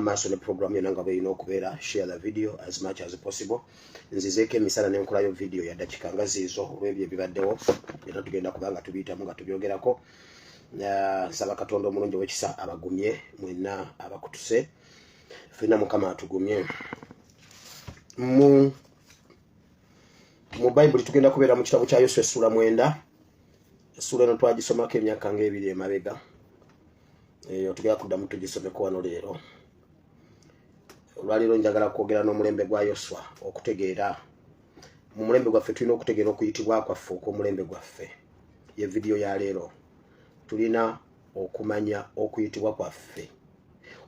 maaso ne program yonna nga bwerina okubeera. Share the video as much as possible. Nzizeeko emisana nenkolayo video ya dakika nga ziizo olwebyo ebibaddewo, era tugenda kuba nga tubiyitamu nga tubyogerako. Nsaba Katonda omulungi owekisa abagumye mwenna abakutuse, fenna Mukama atugumye. Mu Bayibuli tugenda kubeera mu kitabo kya Yoswa essula 9. Essuula eno twagisomako emyaka ngaebiri emabega, eyo tugenda kuddamu tugisomeko wano leero. Olwaleero njagala kwogera n'omulembe gwa Yoswa, okutegeera mu mulembe gwaffe tulina okutegeera okuyitibwa kwaffe okw'omulembe gwaffe. Ye vidiyo ya leero, tulina okumanya okuyitibwa kwaffe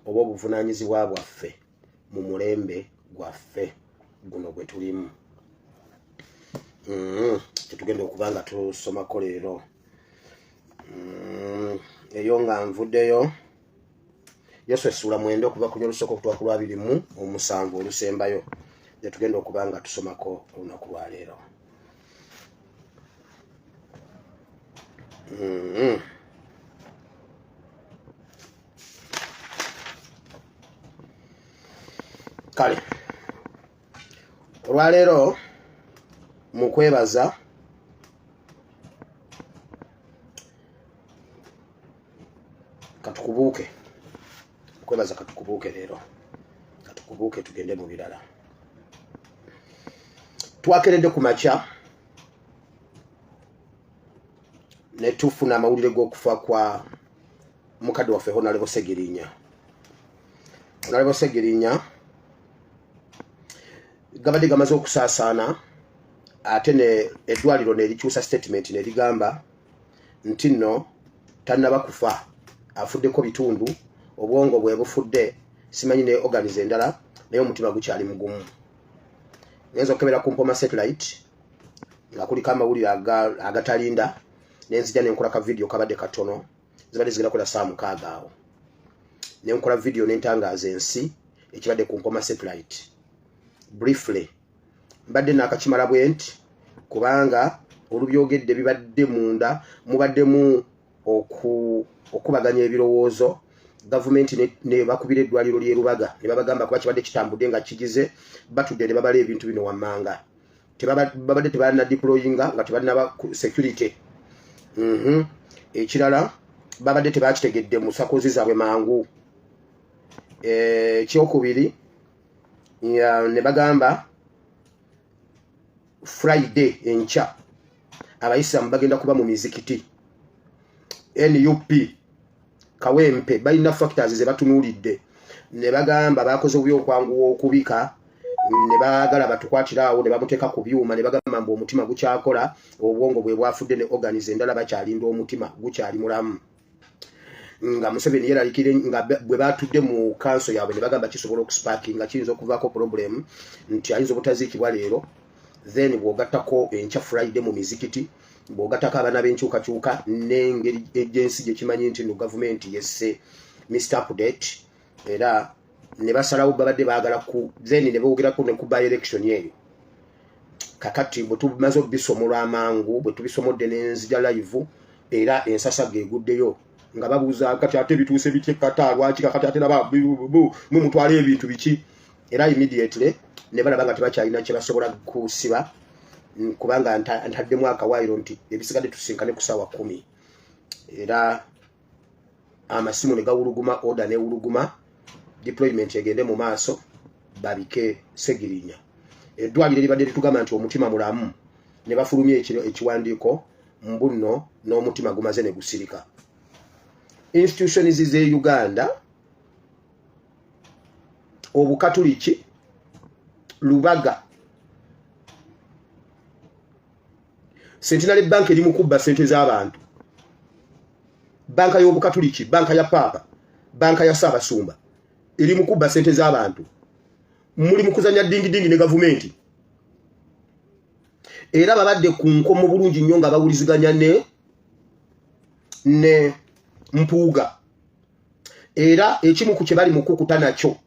oba obuvunaanyizibwa bwaffe mu mulembe gwaffe guno gwe tulimu. Tetugenda okuba nga tusomako leero. Eyo nga nvuddeyo, Yesu essuula 9 okuva ku lusooka okutuuka ku lwa 27 olusembayo, gyetugenda okuba nga tusomako olunaku lwaleero. Kale olwaleero mu kwebaza katukubuuke, mukwebaza katukubuuke leero, katukubuuke tugende mu birala. Twakeredde ku makya ne tufuna amawulire g'okufa kwa mukadde waffe Honorable Segirinya. Honorable Segirinya gabadde gamaze okusaasaana, ate ne eddwaliro nerikyusa statement nerigamba nti nno tannaba kufa, afuddeko bitundu, obwongo bwe bufudde, simanyi ne organs endala, naye omutima gukyali mugumu. Ngenza okukebera ku Mpoma Satellite nga kuliko amawulire agatalinda, nenzija nenkola ka video kabadde katono, zibadde zigenda kola saa 6 awo, nenkola video nentangaaza ensi ekibadde ku Mpoma Satellite. Briefly mbadde nakakimala bwe nti kubanga olubyogedde bibadde munda mubaddemu okubaganya ebirowoozo. Gavumenti ne bakubira eddwaliro ly'e Lubaga ne babagamba kuba kibadde kitambudde nga kigize, batudde ne babala ebintu bino wammanga, babadde tebalina deployinga nga tebalina security. Ekirala babadde tebakitegedde mu sakozi zaabwe mangu. Ekyokubiri ne bagamba Friday enkya abayisiraamu bagenda kuba mu mizikiti. NUP Kawempe balina factors ze batunuulidde ne bagamba bakoze obubi okwanguwa okubika, ne baagala batukwatire awo ne bamuteeka ku byuma, ne bagamba mbu omutima gukyakola, obwongo bwe bwafudde ne organs endala, bakyalinda, omutima gukyali mulamu. Nga Museveni yeralikire nga bwe batudde mu kanso yaabwe ne bagamba kisobola okusparkinga, kiyinza okuvaako problem nti ayinza obutaziikibwa leero. Then bw'ogattako enkya Friday mu mizikiti, bw'ogattako abaana b'enkyukakyuka n'engeri agency gye kimanyi nti no gavumenti yesse Mr Update, era ne basalawo babadde baagala ku then ne boogerako ne ku by election eyo. Kakati bwe tumaze obisomolwa amangu, bwe tubisomodde n'enzija live, era ensasagga eguddeyo nga babuuza kati ate bituuse bitye kata lwaki kakati ate naba mumutwala ebintu biki. Era immediately ne balaba nga tebakyalina kye basobola kusiba, kubanga ntaddemu akawaayiro nti ebisigadde tusinkane ku ssaawa 10. Era amasimu ne gawuluguma, order newuluguma, deployment egende mu maaso babike Segirinya. Eddwaliro eribadde litugamba nti omutima mulamu, ne bafulumya ekiwandiiko mbunno n'omutima gumaze ne gusirika. Institutions ze Uganda, Obukatuliki, Lubaga, Centenary Bank eri mu kubba sente z'abantu, banka y'Obukatuliki, banka ya Paapa, banka ya Ssaabasumba eri mu kubba sente z'abantu. Muli mu kuzanya dingidingi ne gavumenti, era babadde ku nkomo bulungi nnyo nga bawuliziganya ne Mpuuga. Era ekimu ku kye bali mu kukuta nakyo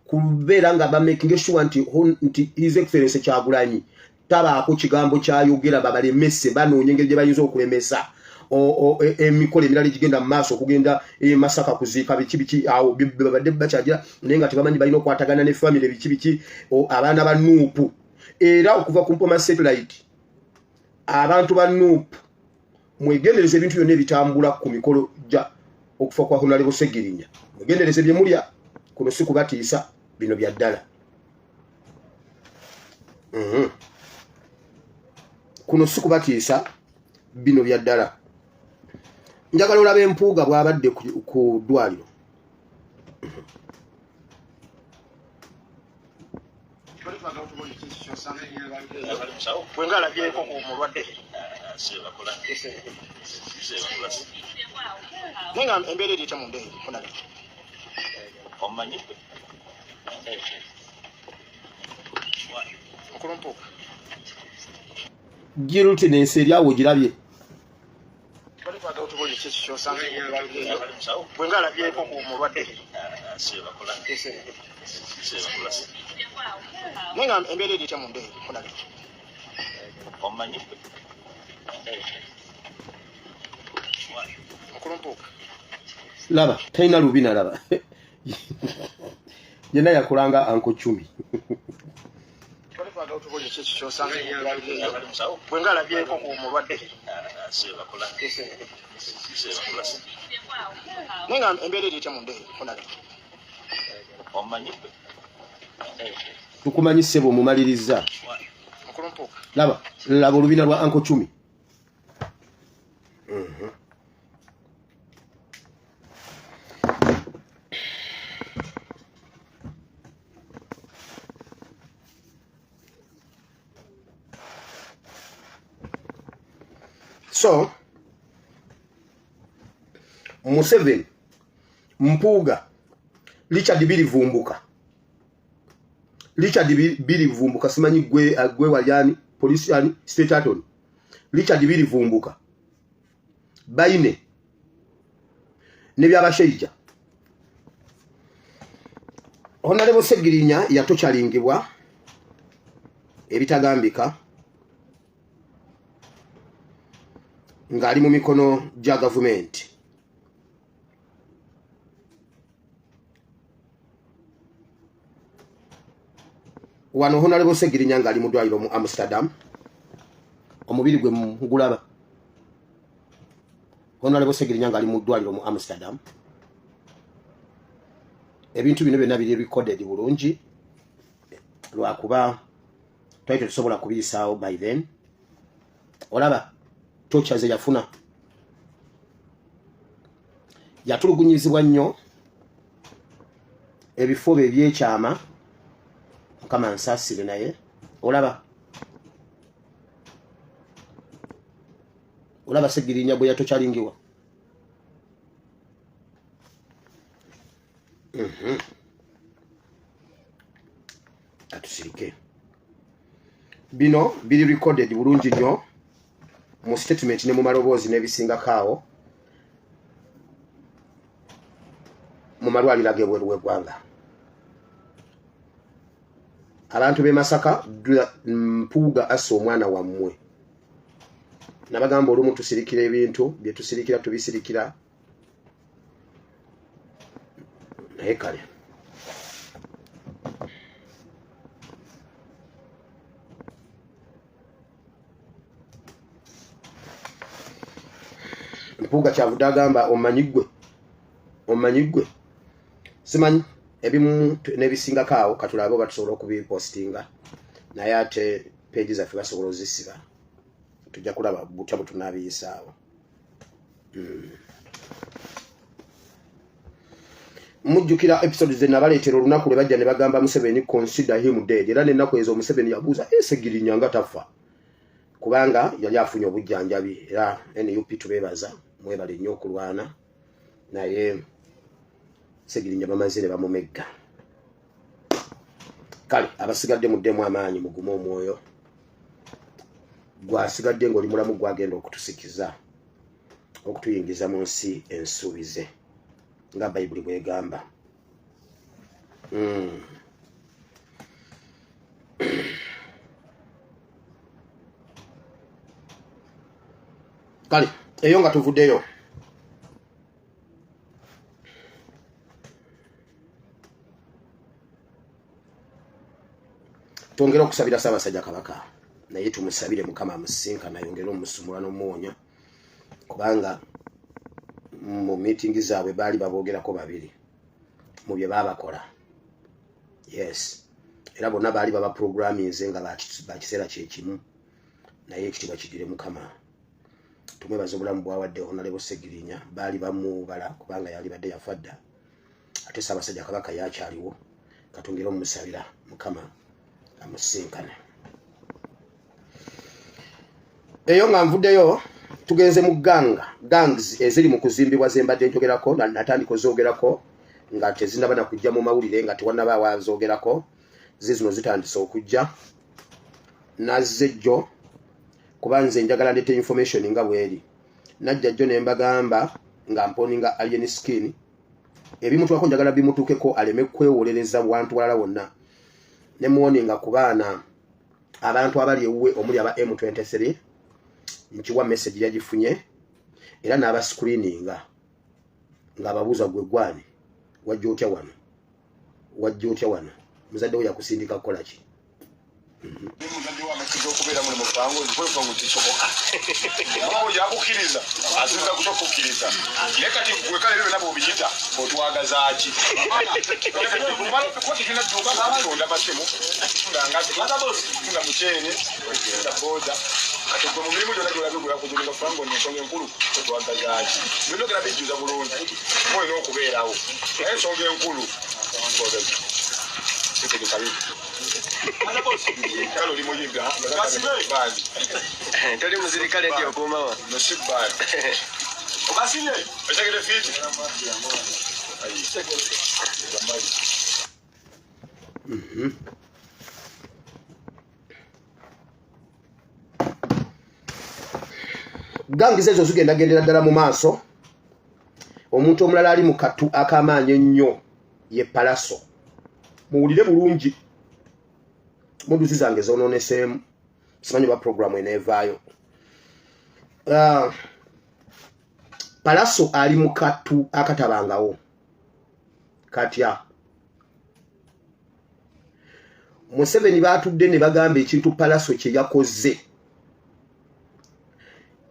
kubeera nga bamaking sure nti His Excellence Kyagulanyi tabaako kigambo kyayogera, babalemese, banoonya engeri gye bayinza okulemesa Emikolo emirala egigenda mu maaso, okugenda e Masaka kuziika, biki biki, awo babadde bakyagira, naye nga tebamanyi balina okukwatagana ne famire, biki biki, abaana ba NUP. Era okuva ku Mpoma Satellite, abantu ba NUP mwegendereza ebintu byonna ebitambula ku mikolo gya okufa kwa Honorable Segirinya. Mwegendereze bye mulya. Kuno si kubatiisa, bino bya ddala. Kuno si kubatiisa, bino bya ddala. Njagala olaba empuuga bw'abadde ku ddwaliro. Bwenga alabyeko ku mulwadde, naye nga embeera eri etya munda eyo, honorable? Omanyi Mukulu Mpuuga. Guiltiness eri awo, ogirabye. Twali twagala otubuulire ki kyosanze bwenga alabyeko ku mulwadde, naye nga embeera eri etya munda eyo, honorable? Omanyi Mukulu Mpuuga. Laba, talina lubina, laba yenna yakolanga anko cumi. Twali twagala otubuulire ki kyosanze bwenga alabyeko ku mulwadde, naye nga embeera eri etya munda eyo, honorable? Omanyi Tukumanyi ssebo, omumaliriza. Mukulu Mpuuga. Laba, laba olubina lwa anko cumi. So Museveni, Mpuuga, Richard Birivumbuka, Richard Birivumbuka, simanyi gwe wali ani, polisi ani, state attorney Richard Birivumbuka, Baine ne Byabashaija. Honorable Segirinya yatokyalingibwa ebitagambika ng'ali mu mikono gya gavumenti. Wano Honorable Segirinya ng'ali mu ddwaliro mu Amsterdam, omubiri gwe mugulaba. Honorable Segirinya ng'ali mu ddwaliro mu Amsterdam. Ebintu bino byonna biri recorded bulungi, lwakuba twali tetusobola kubiyisaawo by then. Olaba torture ze yafuna, yatulugunyizibwa nnyo, ebifo bye ebyekyama. Mukama nsaasire, naye olaba, olaba Segirinya bwe yatokyalingiwa. Atusirike, bino biri recorded bulungi nnyo mu statement ne mu maloboozi n'ebisingako awo mu malwaliro ag'ebweru w'eggwanga. Abantu b'e Masaka, Mpuuga assa omwana wammwe. Nabagamba olumu tusirikira ebintu bye tusirikira, tubisirikira, naye kale. Mpuuga kyavudde agamba, omanyi ggwe, omanyi ggwe, simanyi ebimu n'ebisingako awo. Katulabe oba tusobola okubipostinga, naye ate page zaffe basobola ozisiba. Tujja kulaba butya bwe tunaabiyisaawo. Mujjukira episode ze nabaleetera olunaku lwe bajja ne bagamba Museveni, "Consider him dead"? Era n'ennaku ezo Museveni yabuuza, "Esegirinya nga tafa?" Kubanga yali afunye obujjanjabi. Era NUP tubeebaza, mwebale nnyo okulwana, naye Segirinya bamaze ne bamumegga. Kale abasigadde muddemu amaanyi, mugume omwoyo. Gwasigadde ng'oli mulamu, gwagenda okutusikiza, okutuyingiza mu nsi ensuubize nga Bayibuli bwegamba. Kale. Eyo nga tuvuddeyo, twongere okusabira Ssaabasajja Kabaka, naye tumusabire Mukama amusisinkana, ayongere omusumula n'omuwonya, kubanga mu miitingi zaabwe baali baboogerako babiri mu bye baabakola. Yes, era bonna baali baba programinze nga bakiseera kyekimu, naye ekitiibwa kidire Mukama. Tumwebaza obulamu bwawadde Honorable Segirinya. Baali bamubala kubanga yali badde yafa dda, ate Ssaabasajja Kabaka yakyaliwo. Katongere omumusabira, Mukama amusisinkane. Eyo nga nvuddeyo, tugenze mu gangs eziri mu kuzimbibwa zembadde njogerako. Natandika ozoogerako nga tezinaba na kujja mu mawulire, nga tewannaba wazoogerako. Zizino zitandise okujja. Nazze jjo kuba nze njagala ndete information nga bweri. Najja jjo ne mbagamba nga mponinga Alien Skin, ebimutwako njagala bimutuukeko aleme kwewolereza wantu walala wonna, ne muwoninga ku baana, abantu abali ewuwe omuli aba M23. Nkiwa message yagifunye era n'aba screeninga ng'ababuuza, "Gwe gwani? Wajja otya wano? Wajja otya wano? Muzadde we yakusindika kukola ki?" Muzadde we amakiza okubeera muli mupango nti kisoboka yakukkiriza, asinza kutokukkiriza. Naye kati gwe kale byonna bw'obiyita otwagazaaki? Tunda masimu, tunda ngasi, tunda muceere, tunda boda. Kati gwe mu mirimu gyonna gyolabye gwe yakujuliza fango, ensonga enkulu otwagazaaki? Byonna ogera bijjuza bulungi, olina okubeerawo, naye ensonga enkulu tetegeka bibi. Kale oli muyimbi bandi. Toli muzirikale nti okuumawa. No si bandi. Otegere fiiti. Gangs ezo zigenda gendera ddala mu maaso. Omuntu omulala ali mu katu ak'amaanyi ennyo ye Palaso. Muwulire bulungi, muduzi zange zononeseemu, simanyi oba programu eneevaayo. Palaso ali mu katu akatabangawo katya. Museveni batudde ne bagamba ekintu Palaso kye yakoze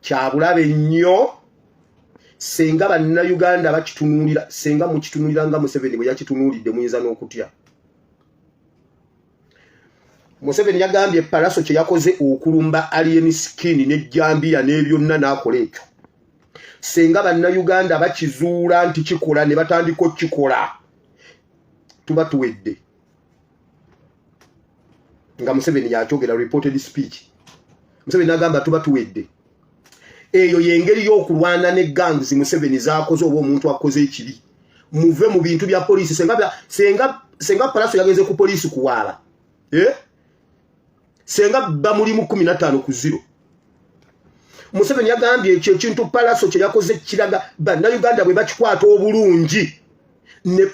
kyabulabe nnyo. Senga Bannayuganda bakitunuulira, senga mukitunuulira nga Museveni bwe yakitunuulidde, muyinza n'okutya. Museveni yagambye Palaso kye yakoze okulumba Alien Skin nejjambiya n'ebyonna n'akola ekyo, senga Bannayuganda bakizuula nti kikola ne batandika okukikola, tuba tuwedde. Nga Museveni yakyogera, reported speech, Museveni agamba tuba tuwedde. Eyo yengeri y'okulwana ne gangs Museveni zakoze oba omuntu akoze ekibi. Muve mu bintu bya poliisi. Senga Palaso yagenze ku poliisi kuwaaba, eh? Senga bamulimu 15-0. Museveni yagambye ekyo ekintu Palaso kye yakoze kiraga Bannayuganda bwe bakikwata obulungi.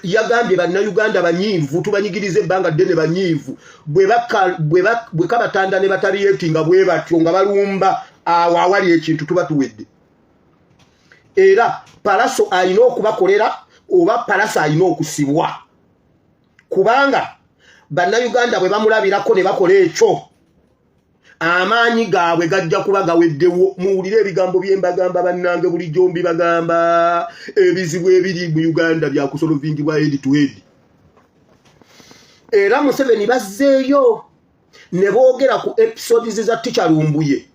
Yagambye Bannayuganda banyiivu, tubanyigiriza ebbanga ddene, banyiivu. Bwe kabatanda ne batarietinga nga bwe batyo nga balumba awo awali ekintu, tuba tuwedde. Era Palaso alina okubakolera oba Palaso alina okusibwa, kubanga Bannayuganda bwe bamulabirako ne bakola ekyo, amaanyi gaabwe gajja kuba gaweddewo. Muwulire ebigambo bye mbagamba, bannange, bulijjo mbibagamba, ebizibu ebiri mu Uganda byakusolvingibwa head to head. Era Museveni bazzeeyo ne boogera ku episodes za Teacher Lumbuye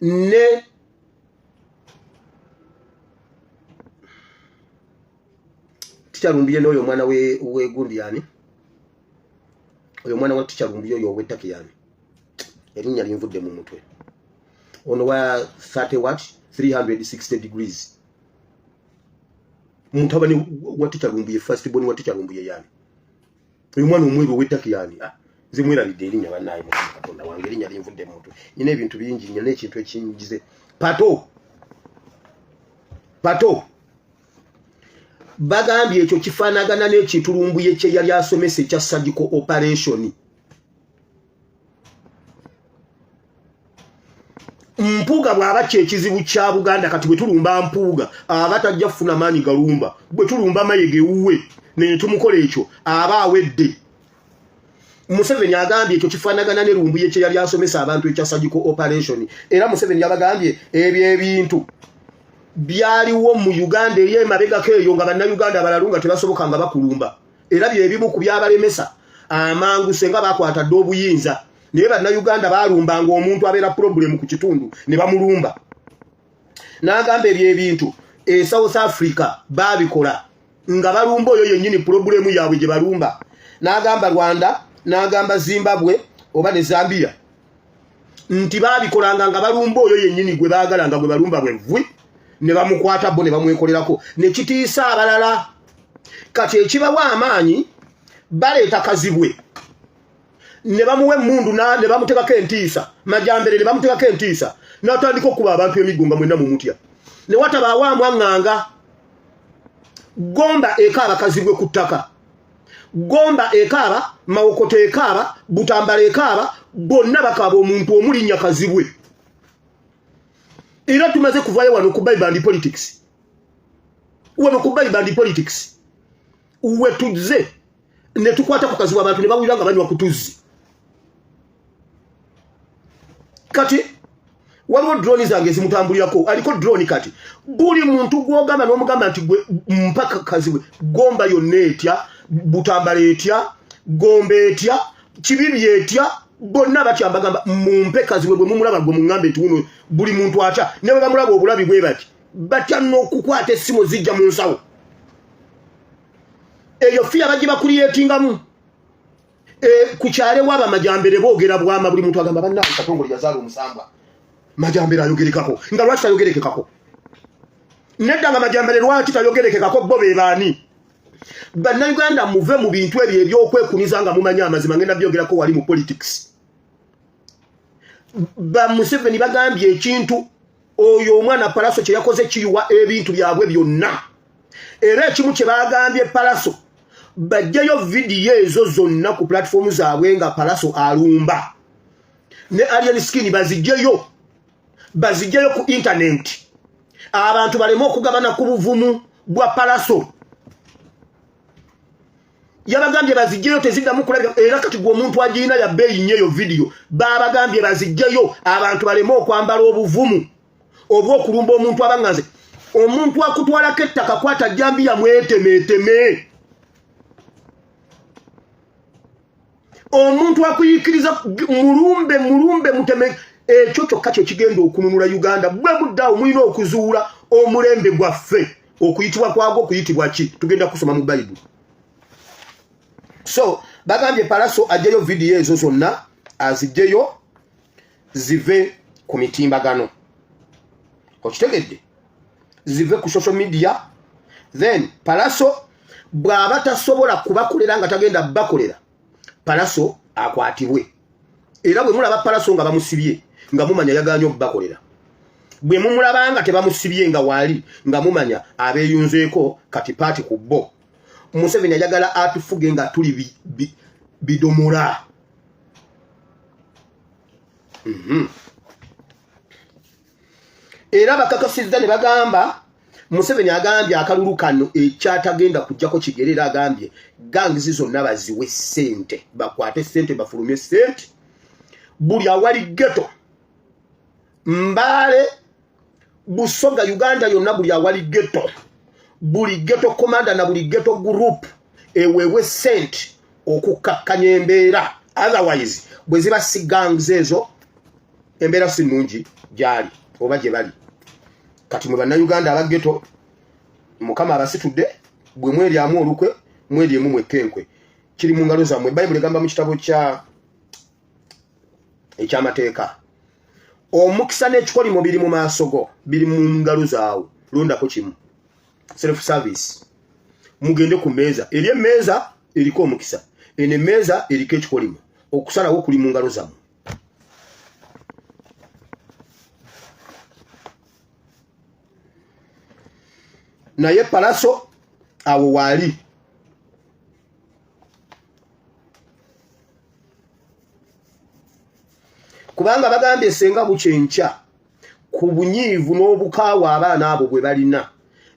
ne Teacher Lumbuye n'oyo omwana wegundi yani, oyo omwana wa Teacher Lumbuye, oyo ow'ettaka yani, erinnya linvudde mu mutwe, ono wa 30 what 360 degrees, mutabani wa Teacher Lumbuye, first born wa Teacher Lumbuye yani, oyo mwana omweru ow'ettaka yani. Ah, nze mwerabidde erinnya, bannaye. Mukama Katonda wange, erinnya linvudde mu mutwe. Nyina ebintu bingi, nyina ekintu ekingize pato pato. Bagambye ekyo kifaanagana n'ekintu Lumbuye kye yali asomesa ekya surgical operation. Mpuuga bw'aba kyekizibu kya Buganda, kati bwe tulumba Mpuuga aba tajja kufuna maanyi galumba. Bwe tulumba Mayiga ewuwe ne tumukola ekyo aba awedde. Museveni agambye ekyo kifaanagana ne Lumbuye kye yali asomesa abantu ekya surgical operation. Era Museveni yabagambye ebyo ebintu byaliwo mu Uganda eri emabegako eyo nga bannayuganda abalalu nga tebasoboka nga bakulumba, era byebimu ku byabalemesa amangu senga bakwata dda obuyinza. Naye bannayuganda balumbanga omuntu abeera pulobulemu ku kitundu ne bamulumba. N'agamba ebyo ebintu e South Africa baabikola nga balumba oyo yennyini pulobulemu yaabwe gye balumba. N'agamba Rwanda, n'agamba Zimbabwe oba ne Zambia nti baabikolanga nga balumba oyo yennyini gwe baagala, nga gwe balumba bwe vwi ne bamukwata bo ne bamwekolerako ne kitiisa abalala. Kati ekibawa amaanyi, baleeta Kazibwe ne bamuwa emmundu ne bamutekako entiisa, Majambere ne bamutekako entiisa n'atandika okukuba abantu emiggo nga mwenna mumutya, ne watabaawo amwaŋŋanga. Gomba ekaaba Kazibwe ku ttaka, Gomba ekaaba, Mawokota ekaaba, Butambala ekaaba, bonna bakaaba omuntu omulinnya Kazibwe. Era tumaze kuvayo wano ku Bible and Politics, wano ku Bible and Politics we tuzze ne tukwata ku Kazibwe, abantu ne bawulira nga banywa ku tuzzi. Kati waliwo drone zange ezimutambulirako, aliko drone. Kati buli muntu gwogamba n'omugamba nti gwe mpaka Kazibwe, Gomba yonna etya, Butambala etya, Gomba etya, Kibibi etya, bonna batya. Mbagamba mumpe Kazibwe, bwe mumulaba gwe muŋŋambe nti wuno. Buli muntu atya, ne bwe bamulaba obulabi bwe bati batya n'okukwata essimu zijja mu nsawo. Eyo fear bagibakuliyetingamu. Ku kyalo ewaaba Majambere boogera bwama. Buli muntu agamba, bannange, Katongole yazaala omusambwa, Majambere ayogerekako. Nga lwaki tayogerekekako? Nedda, nga Majambere lwaki tayogerekekako? Bo be baani? Bannayuganda, muve mu bintu ebyo ebyokwekuniza nga mumanyi amazima. Ngenda byogerako wali mu politics. Ba Museveni bagambye ekintu oyo omwana Palaso kye yakoze kiyiwa ebintu byabwe byonna. Era ekimu kye bagambye Palaso, bajjayo vidiyo ezo zonna ku platform zaabwe nga Palaso alumba ne Alien Skin, bazijjeyo, bazijjeyo ku internet, abantu baleme okugabana ku buvumu bwa Palaso. Yabagambye bazijjeyo, teziddamu kulabika. Era kati gwe omuntu agirina ya bbeeyi nnyo eyo vidiyo. Babagambye bazijjeyo, abantu baleme okwambala obuvumu obw'okulumba omuntu abaŋŋanze. Omuntu akutwalako ettaka, kwata jambiya mwetemeeteme. Omuntu akuyikiriza, mulumbe, mulumbe, muteme. Ekyo kyokka kyekigenda okununula Uganda. Bwe muddaawo mulina okuzuula omulembe gwaffe, okuyitibwa kwagwo okuyitibwa ki? Tugenda kusoma mu Bayibuli. So bagambye Palaso ajjeyo vidiyo ezo zonna, azijjeyo zive ku mitimbagano, okitegedde, zive ku social media. Then Palaso bw'aba tasobola kubakolera, nga tagenda bakolera, Palaso akwatibwe. Era bwe mulaba Palaso nga bamusibye, nga mumanya yaganye okubakolera. Bwe mumulaba nga tebamusibye, nga waali, nga mumanya abeeyunzeeko kati paati ku bo. Museveni ayagala atufuge nga tuli bidomola. Era bakakasizza ne bagamba Museveni agambye akalulu kano ekyatagenda kujjako kigere. Era agambye gangs zonna baziwe ssente, bakwate ssente, bafulumye ssente buli awali ghetto, Mbaale, Busoga, Uganda yonna, buli awali ghetto, buli ghetto commander na buli ghetto group eweebwe ssente okukkakkanya embeera. Otherwise bwe ziba si gangs ezo, embeera si nnungi gyali oba gye bali. Kati mwe Bannayuganda aba ghetto, Mukama abasitudde. Bwe mweryamu olukwe, mweryemu mwekka enkwe, kiri mu ngalo zammwe. Bayibuli egamba mu kitabo kya Ekyamateeka, omukisa n'ekikolimo biri mu maaso go, biri mu ngalo zaawo, londako kimu. Self service. Mugende ku mmeeza eri, emmeeza eriko omukisa, eno emmeeza eriko ekikolimo. Okusalawo kuli mu ngalo zammwe. Naye Palaso awo waali. Kubanga bagambye senga bukyenkya. Ku bunyiivu n'obukaawa abaana abo bwe balina,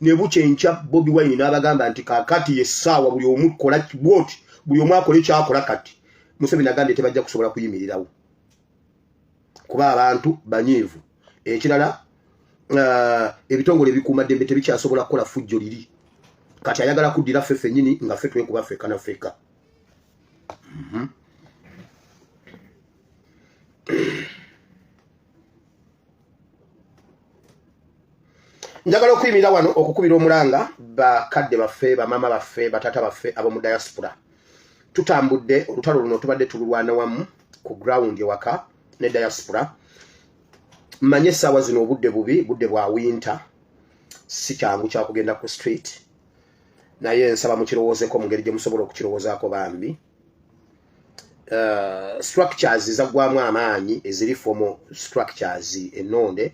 ne bukya enkya Bobi Wine n'abagamba nti kaakati yessaawa buli omu kola bwoti, buli omu akole kyakola. Kati Museveni agambye tebajja kusobola kuyimirirawo kuba abantu banyiivu. Ekirala, ebitongole ebikuumaddembe tebikyasobola kukola fujjo liri. Kati ayagala kuddira ffe ffennyini nga ffe twekuba ffekka na ffekka. Njagala okuyimirira wano okukubira omulanga bakadde baffe, bamaama baffe, bataata baffe ab'omu diaspora. Tutambudde olutalo luno, tubadde tululwana wamu ku ground ewaka ne diaspora. Manye essaawa zino obudde bubi, budde bwa winter, si kyangu kyakugenda ku street, naye nsaba mukirowoozeko mu ngeri gye musobola okukirowoozaako bambi. Structures zaggwamu amaanyi, eziri formal structures ennonde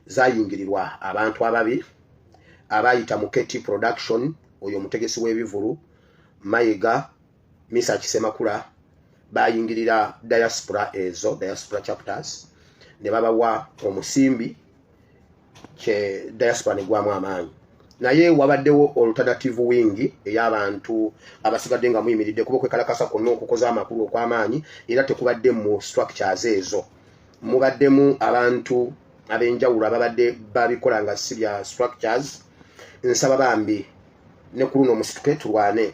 zayingirirwa abantu ababi abayita mu KT Production, oyo omutegesi w'ebivulu, Mayiga, Misa Kisemakula, bayingirira diaspora ezo, diaspora chapters, ne babawa omusimbi kye diaspora negwamu amaanyi. Naye wabaddewo alternative wing ey'abantu abasigadde nga muyimiridde, kuba okwekalakasa kwonna okukoza amakulu okw'amaanyi era tekubadde mu structures ezo. Mubaddemu abantu ab'enjawulo ababadde babikola nga si bya structures. Nsaba bambi ne ku luno musituke tulwane.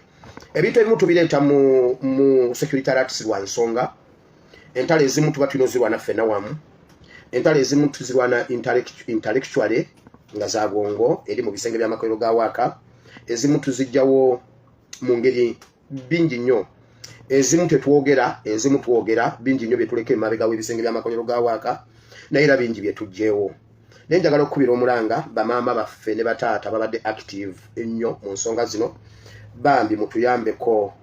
Ebintu ebimu tubireeta mu security alerts lwa nsonga. Entalo ezimu tuba tulina ozirwana ffenna wamu, entalo ezimu tuzirwana intellectually nga za bwongo eri mu bisenge by'amakolero ga waaka, ezimu tuzijjawo mu ngeri bingi nnyo, ezimu tetwogera, ezimu twogera. Bingi nnyo byetuleka emabega w'ebisenge by'amakolero ga waaka, naye era bingi byetugjeewo. Naye njagala okukubira omulanga bamaama baffe ne bataata babadde active ennyo mu nsonga zino. Bambi mutuyambeko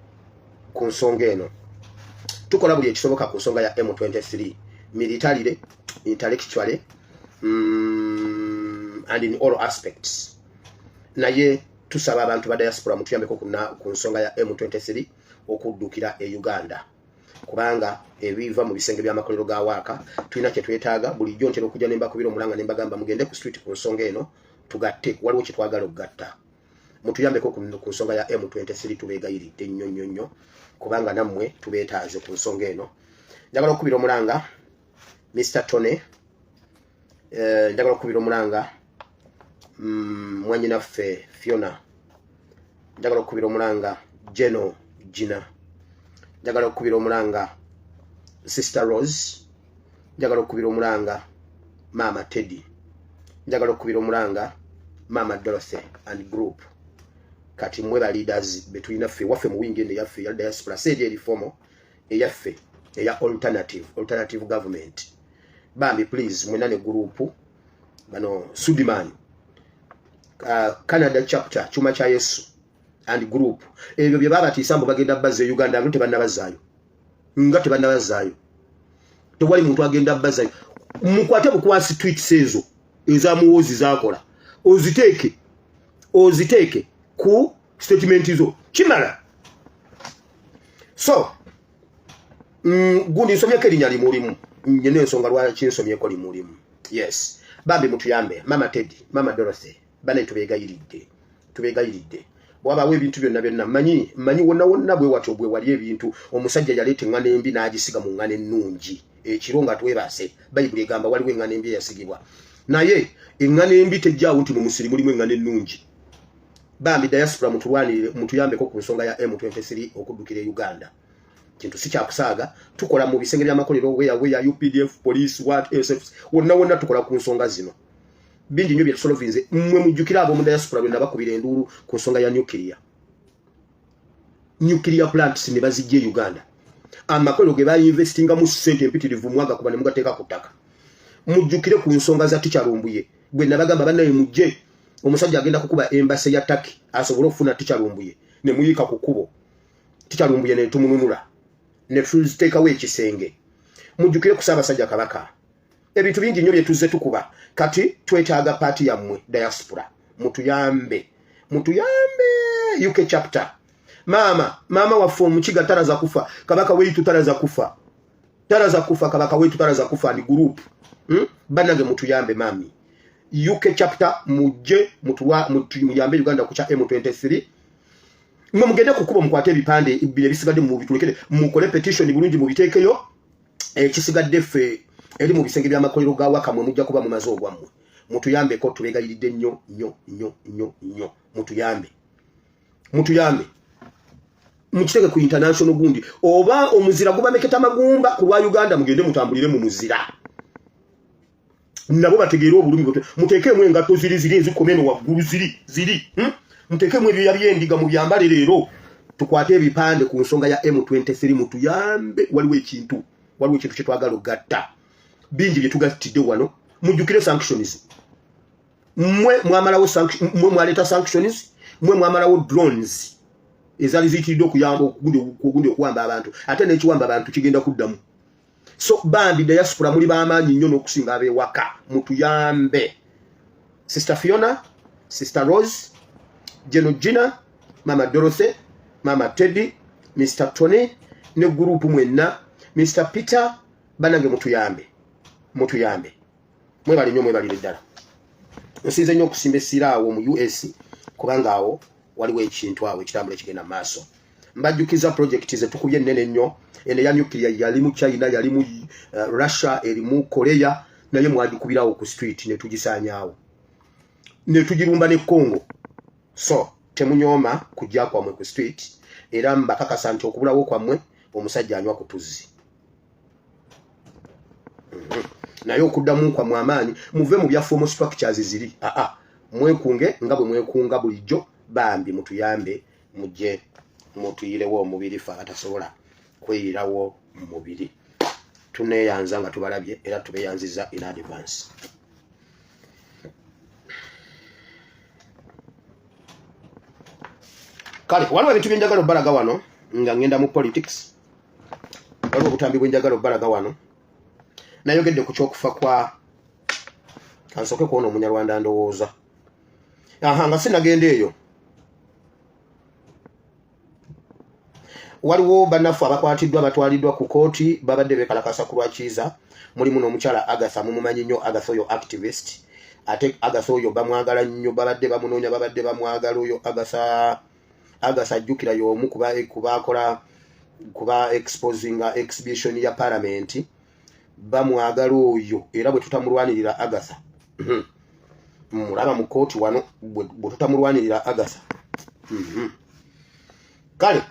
ku nsonga eno. Tukola buli ekisoboka ku nsonga ya M23, militarily, intellectually, and in all aspects, naye tusaba abantu ba diaspora mutuyambeko ku nsonga ya M23 okuddukira e Uganda, kubanga ebiva mu bisenge by'amakolero ga waaka tulina kye twetaaga. Bulijjo ntera okujja ne mbakubira omulanga ne mbagamba mugende ku street ku nsonga eno, tugatte, waliwo kye twagala okugatta. Mutuyambeko ku nsonga ya M23, tubeegayiridde nnyo nnyo nnyo, kubanga nammwe tubeetaaze ku nsonga eno. Njagala okukubira omulanga Mr Tony, njagala okukubira omulanga mwanyinaffe Fiona, njagala okukubira omulanga Geno Gina, njagala okukubira omulanga Sister Rose, njagala okukubira omulanga Maama Teddy, njagala okukubira omulanga Maama Dorothy and group. Kati mmwe ba leaders betulina ffe waffe mu wing eno eyaffe eya diaspora, si eri formal, eyaffe eya alternative government. Bambi please, mwena ne group bano, Sudiman, Canada chapter, Chuma cha Yesu and group, ebyo bye babatiisa mbu bagenda bazza e Uganda, nga tebannabazaayo, nga tebannabazaayo. Tewali muntu agenda bazaayo. Mukwate bukwasi tweets ezo eza Muwozi zakola, oziteeke ku statement zo, kimala. So gundi nsomyeko erinnya limulimu, nyina ensonga lwaki nsomyeko limulimu. Yes, bambi mutuyambe. Mama Teddy, Mama Dorothy, bane tubeegayiridde, tubeegayiridde. Bwabaawo ebintu byonna byonna, manyi wonna wonna bwe watyo bwe wali ebintu. Omusajja yaleeta eŋŋano embi n'agisiga mu ŋŋano ennungi ekiro nga twebase. Bayibuli egamba waliwo eŋŋano embi eyasigibwa, naye eŋŋano embi tejjaawo nti mu musiri mulimu eŋŋano ennungi. Bambi diaspora mutulwanirire, mutuyambeko ku nsonga ya M23 okuddukira e Uganda. Kintu si kyakusaaga. Tukola mu bisenge by'amakolero, weya UPDF, police, what, SF, wonna wonna tukola ku nsonga zino. Bingi nnyo byetusolovinze. Mmwe mujjukire ab'omu diaspora bwe nabakubira enduulu ku nsonga ya nuclear plants ne bazijja e Uganda, amakolero ge bayinvestingamu ssente empitirivu, mwagakuba ne mugateeka ku ttaka. Mujjukire ku nsonga za Teacher Lumbuye gwe nabagamba, bannaye mujje, omusajja agenda kukuba embassy ya Turkey asobole okufuna Teacher Lumbuye, ne muyiika ku kkubo. Teacher Lumbuye ne tumununula ne tuziteekawo ekisenge. Mujjukire ku Ssaabasajja Kabaka. Ebintu bingi nnyo bye tuzze tukuba. Kati twetaaga part yammwe diaspora, mutuyambe, mutuyambe. UK chapter, maama waffe omukiga taraza kufa, Kabaka weitu taraza kufa. Taraza kufa kabaka wetu taraza kufa ndi group. Banange mutuyambe mami. UK chapter mujje mutuwa muyambe Uganda kucha M23. Mwe mugende kukuba mukwate ebipande bile bisigadde mu bitulekere mukole petition bulungi mubiteekeyo ekisigadde ffe eri mu bisenge by'amakolero ga waka mwe mujja kuba mumaze ogwammwe. Mutuyambeko tubeegayiridde nnyo nnyo nnyo nnyo nnyo mutuyambe. Mutuyambe. Mukitege ku international gundi oba omuzira gubameketa magumba ku lwa Uganda mugende mutambulire mu muzira. Nabo bategeere obulumi muteekemu engatto ziri ziri ezikoma eno waggulu ziri ziri Muteekemu ebyoya by'endiga mu byambale leero tukwate ebipande ku nsonga ya M23 mutuyambe. Waliwo ekintu kye twagala okugatta bingi bye tugattidde wano. Mujjukire sanctions, mmwe mwamalawo mmwe mwaleeta sanctions, mmwe mwamalawo drones ezaali ziyitiridde okuyamba okugundi okuwamba abantu, ate n'ekiwamba abantu kigenda kuddamu. So bambi diaspora muli b'amaanyi nnyo n'okusinga ab'ewaka, mutuyambe. Sister Fiona, Sister Rose, Jeno Gina, Mama Dorothy, Mama Teddy, Mr Tony ne group mwenna, Mr Peter, banange mutuyambe, mutuyambe. Mwebale nnyo, mwebalire ddala. Nsinze nnyo okusimba essira awo mu US kubanga awo waliwo ekintu awo ekitambula ekigenda mu maaso. Mbajjukiza project ze tukubye ennene nnyo. Eno eya nuclear yali mu China, yali mu Russia, eri mu Korea, naye mwagikubirawo ku street ne tugisaanyaawo ne tugirumba ne Congo. So temunyooma kujja kwammwe ku street, era mbakakasa nti okubulawo kwammwe omusajja anywa ku tuzzi. Naye okuddamu kwammwe amaanyi muve mu bya formal structures ziri mwekunge nga bwe mwekunga bulijjo. Bambi mutuyambe, mujje mutuyirewo omubiri ffe abatasobola kweyirawo mubiri. Tuneeyanza nga tubalabye era tubeeyanziza in advance. Kale waliwo ebintu byenjagala obbalaga wano nga ngenda mu politics. Waliwo obutambi bwenjagala obbalaga wano. Nayogedde ku kyokufa kwa kansooke kuwona omunyarwanda ndowooza. Aha, nga sinagenda eyo, waliwo bannaffe abakwatiddwa batwaliddwa ku kooti, babadde beekalakasa ku lwakiiza. Mulimu n'omukyala Agatha, mumumanyi nnyo Agatha oyo activist, ate Agatha oyo bamwagala nnyo, babadde bamunoonya, babadde bamwagala oyo Agatha. Agatha ajjukira y'omu kubakola kuba exposinga exhibition ya parliament, bamwagala oyo, era bwe tutamulwanirira Agatha mulaba mu kooti wano, bwe tutamulwanirira Agatha. Kale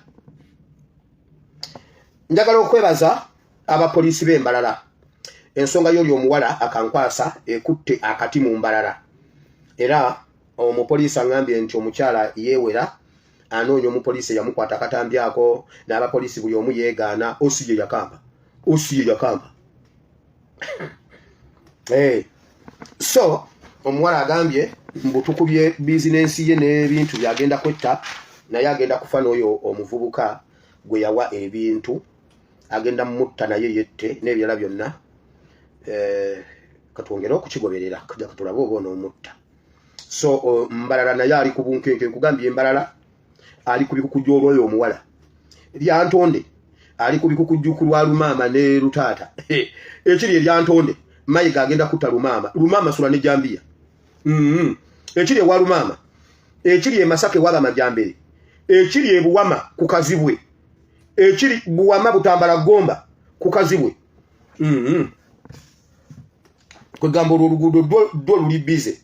njagala okwebaza abapoliisi b'Embalala. Ensonga y'oli omuwala akankwasa ekutte akati mu Mbalala, era omupoliisi aŋŋambye nti omukyala yeewera anoonya omupoliisi eyamukwata akatambi ako, n'abapoliisi buli omu yeegaana osi ye yakamba, osi ye yakamba. So omuwala agambye mbu tukubye bizinensi ye n'ebintu byagenda kwetta, naye agenda kufa n'oyo omuvubuka gwe yawa ebintu agenda mutta naye yette n'ebirala byonna. Katwongere okukigoberera katulabe oba onoomutta. So Mbalala naye ali ku bunkenke, nkugambye Embalala ali ku bikukujju olw'oyo omuwala Lyantonde, ali ku bikukujju ku lwa Lumaama ne Lutaata. Ekiri Eryantonde, Mayiga agenda kutta Lumaama, Lumaama sula ne jambiya. Ekiri ewa Lumaama, ekiri e Masaka ewaba Majambere, ekiri e Buwama ku Kazibwe, ekiri Buwama Butambala Gomba ku Kazibwe. Kwegamba olwo oluguudo dwo luli bize.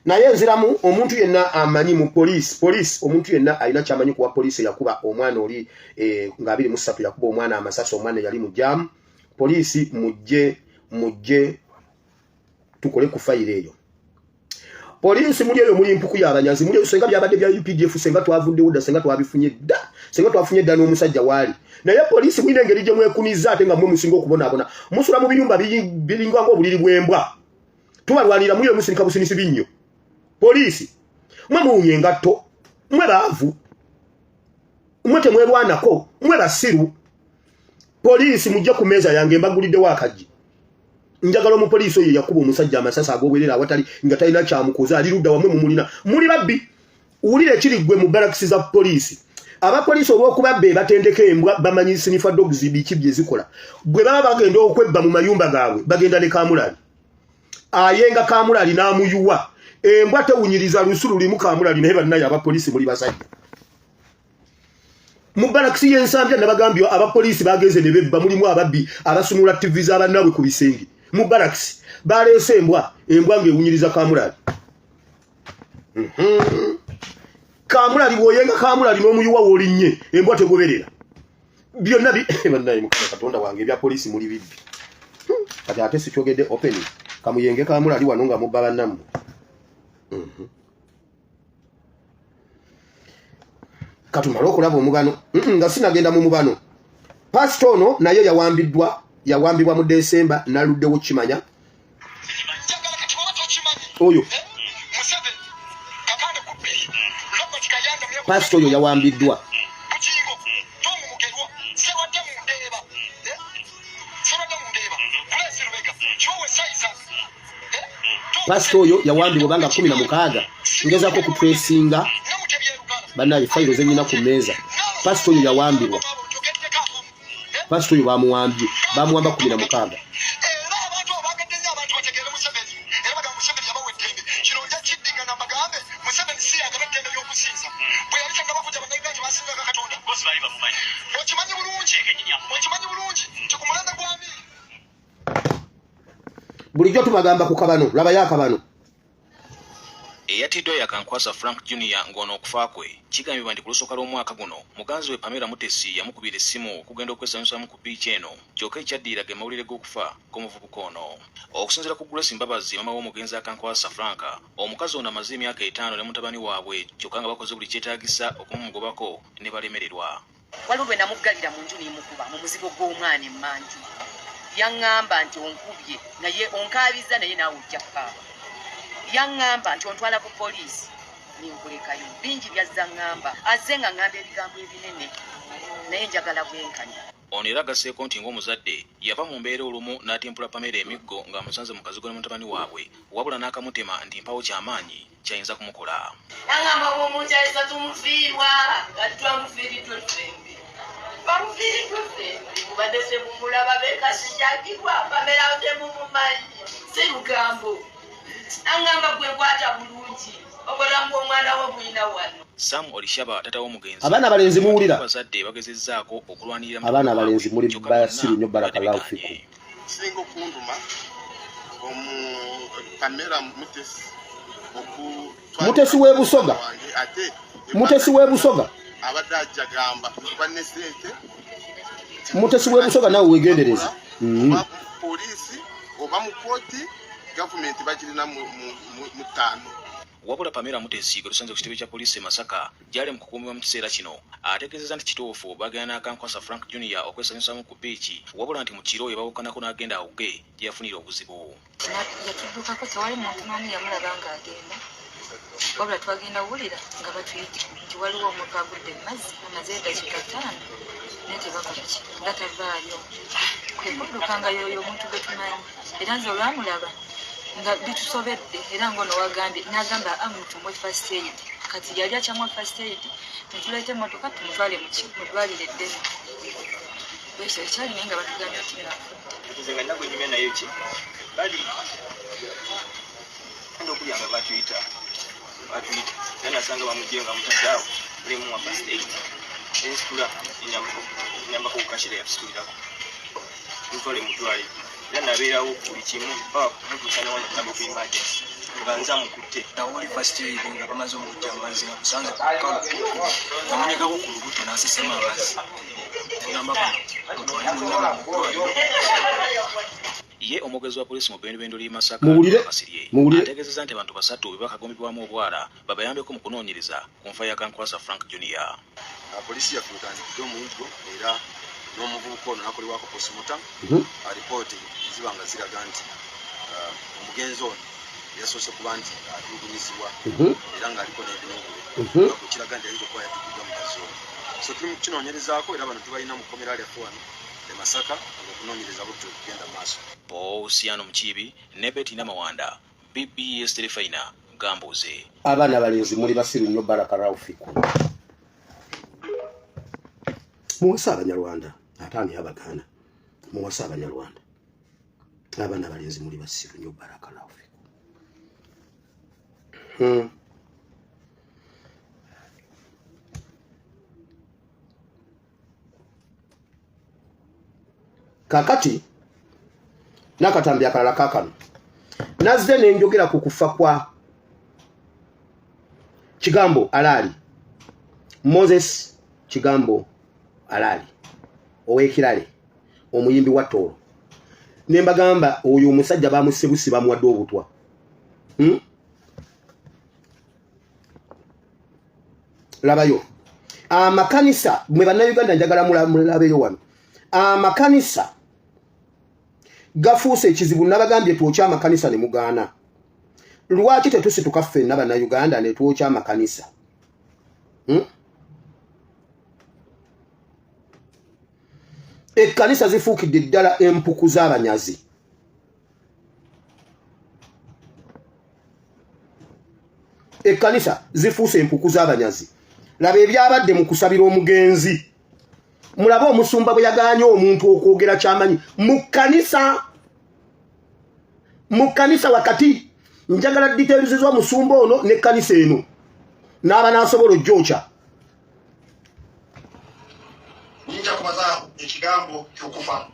Naye nziramu, omuntu yenna amanyi mu poliisi, omuntu yenna alina kyamanyi kuwa poliisi yakuba omwana oli nga 23 yakuba omwana amasasi, omwana yali mu jaamu. Poliisi mujje tukole ku fayiro eyo. Poliisi muli eyo, muli mpuku y'abanyazi muli eyo. Senga byabadde bya UPDF, senga twavuddewo dda, senga twabifunye dda, senga twafunye dda n'omusajja waali. Naye poliisi mulina engeri gye mwekuniza, ate nga mmwe musinga okubonaabona. Musula mu biyumba biringa ng'obuliri bw'embwa, tubalwanira muli eyo, musinika businisi binnyo. Poliisi mwe muwunya engatto, mwe baavu, mwe temwerwanako, mwe basiru. Poliisi mujje ku meeza yange, mbaguliddewo akaggi. Njagala omupoliisi oyo yakuba omusajja amasasi ag'obwerere awatali nga talina kyamukoze ali ludda wamwe mumulina, muli babbi. Wulira ekiri ggwe mu barakisi za poliisi, Abapoliisi olw'okuba be batendeka embwa, bamanyi sniffer dogs biki bye zikola. Bwe baba bagenda okwebba mu mayumba gaabwe, bagenda ne kamulali. Ayenga kamulali n'amuyuwa, embwa tewunyiriza lusu lulimu kamulali. Naye bannaye, abapoliisi muli basajja. Mu balakisi y'Ensambya nabagambye abapoliisi bagenze ne bebba, mulimu ababbi abasumula TV z'abannaabwe ku bisenge. Mu balakisi baleese embwa, embwa ng'ewunyiriza kamulali. Kamulali bw'oyenga kamulali n'omuyuwa w'olinnye, embwa tegoberera. Byonna bannaye, Mukama Katonda wange, ebya poliisi muli bibbi. Kati ate sikyogedde open, kamuyenge kamulali wano nga mubba bannammwe. Katumale okulaba omubano nga sinagenda mu mubano. Pasita ono naye yawambiddwa, yawambibwa mu Desemba, naluddewo kimanya oyo pasita oyo yawambiddwa. Pasita oyo yawambibwa banga 16. Ngezako okutresinga bannaye fayiro zenyina ku mmeeza. Pasita oyo yawambibwa, pasita oyo bamuwambye, bamuwamba 16. Era abantu abo bagadde nnyo abantu bategeere Museveni, era bagamba Museveni yabawa eddembe. Kino nja kiddingana mbagambe, Museveni si yagaba eddembe ly'okusinza. Bwe yali tannaba kujja, Bannayuganda tebasinzanga Katonda. Okimanyi bulungi, okimanyi bulungi nti ku mulembe gwa Amiini Bulijjo tubagamba ku kabano, labayo akabano. Eyatiddwa Yakankwasa Frank Junior, ng'ono okufa kwe kigambibwa nti ku lusooka lw'omwaka guno muganzi we Pamela Mutesi yamukubira essimu okugenda okwesanyusamu ku bbiici eno, kyokka ekyaddirira ge mawulire g'okufa kw'omuvubuka ono. Okusinziira ku Grace Mbabazi, maama w'omugenzi Akankwasa Frank, omukazi ono amaze emyaka 5 ne mutabani waabwe, kyokka nga bakoze buli kyetaagisa okumumugobako ne balemererwa. Waliwo lwe namuggalira mu nju nemukuba mu muzigo gw'omwana emmanju. Yaŋŋamba nti onkubye naye onkaabiza, naye naawe ojja kukaaba. Yaŋŋamba nti ontwala ku poliisi ninkulekayo. Bingi byazza ŋŋamba, azze nga ŋŋamba ebigambo ebinene, naye njagala bwenkanya. Ono era agasseeko nti ng'omuzadde yava mu mbeera olumu n'atimpula Pamela emiggo ng'amusanze mu kazigo ne mutabani waabwe, wabula n'akamutema nti mpawo kyamaanyi kyayinza kumukola. Nangamba bwomunkyalisa tumufiirwa, kati twamufiiriddwa ffembi, bamufiiriddwa ffembi. Mubadde temumulaba bekasijakirwa Pamela temumumanyi, si lugambo. Nangamba gwekwata bulungi, obulamu bw'omwana wo bulina wano. Sam Olishaba, tata w'omugenzi, Abaana abalenzi muwulira? Abazadde bagezezzaako okulwanirira Abaana abalenzi muli kyokka basiru byonna nnyo, barakallahu babadde fikum. bigaanye. Kisinga okunduma omu Pamela Mutesi. Mutesi w'e Busoga. Wange ate Mutesi w'e Busoga. Abadde ajja gamba kuba ne sente. Mutesi w'e Busoga, naawe wegendereza. Oba poliisi oba mu kooti, gavumenti bagirina mu ttaano. Wabula Pamela Mutesi gwe tusanze ku kitebe kya poliisi e Masaka gy'ali mu kukuumibwa mu kiseera kino ategeezezza nti kituufu bagenda n'Akankwasa Frank Junior okwesanyusamu ku bbiici, wabula nti mu kiro yebawukanako n'agenda awuge gye yafunira obuzibu. Yatuddukako, tewali muntu n'omu yamulaba ng'agenda, wabula twagenda wulira nga batuyita nti waliwo omuntu agudde mu mazzi, amaze eddakiika 5 naye tebakola ki nga tavaayo. Kwe kudduka nga yoyo omuntu gwe tumanyi, era nze olwamulaba nga bitusobedde, era ngaono wagambye n'agamba amutumuwe first aid. Kati yali akyamwa first aid, netuleeta emmotoka tumutwale mu ddwaliro eddene. Bwekyo ekyali, naye nga batugambye nti ngaafudde. Nze nga nagwe nyumya naye ki bali genda okulya nga batuyita batuyita, era nasanga bamugye nga mutadde awo mulimu wa first aid, ensitula enyambako okukashira yatusitulirako mutwale mu ddwaliro, era nabeerawo buli kimu paka kumutuusa newanabo ku emergency nga nze amukutte. Awali first aid nga bamaze omujja amazzi, nga musanze ku lukalu, namunyegako ku lubuto n'asesema amazzi, negamba bano mutwale munnama mu ddwaliro. Ye omwogezi wa poliisi mu bbendobendo ly'e Masaka, Muwulire, Kasirye, muwulire. ategeezezza nti abantu basatu be bakagombebwamu obwala babayambeko mu kunoonyereza ku nfa ya Kankwasa Frank Junior. Poliisi yaffe wetandikidde omuyiggo era n'omuvubuka ono nakolebwako postmortem. Alipooti ziba nga ziraga nti omugenzi ono yasoose kuba nti atulugunyizibwa era ng'aliko n'ebinugule, kiraga nti ayinza okuba yatugiddwa mukazi ono. So tuli mu kukinoonyerezaako era bano tubalina mu kkomera lyaffe wano e Masaka nga okunoonyereza butto kugenda mu maaso. Posiano Mukiibi ne Betty Namawanda, BBS Terefayina, Gambuuze. Abaana abalenzi muli basiru nnyo, barakallahu fikum. Muwase Abanyarwanda, ate ani abagaana? Muwase Abanyarwanda. Abaana abalenzi muli basiru nnyo. Barakallahu fikum. Kakati n'akatambi akalala kakano nazze nenjogera ku kufa kwa Kigambo Alaali, Moses Kigambo Alaali ow'Ekirale, omuyimbi wa Tooro, ne mbagamba oyo omusajja bamusebusi, bamuwadde obutwa. Labayo amakanisa mwe Bannayuganda, njagala mulabeyo wano amakanisa gafuuse ekizibu. Nabagambye twokya amakanisa ne mugaana. Lwaki tetusituka ffenna Bannayuganda ne twokya amakanisa? Ekkanisa zifuukidde ddala empuku z'abanyazi. Ekkanisa zifuuse empuku z'abanyazi. Laba ebyabadde mu kusabira omugenzi. Mulabe omusumba bwe yagaanye omuntu okwogera kyamanyi mu kkanisa, mu kkanisa wakati. Njagala details z'omusumba ono n'ekkanisa eno n'aba n'asobola ojjokya. Nyinja kubazaaho ekigambo ky'okufa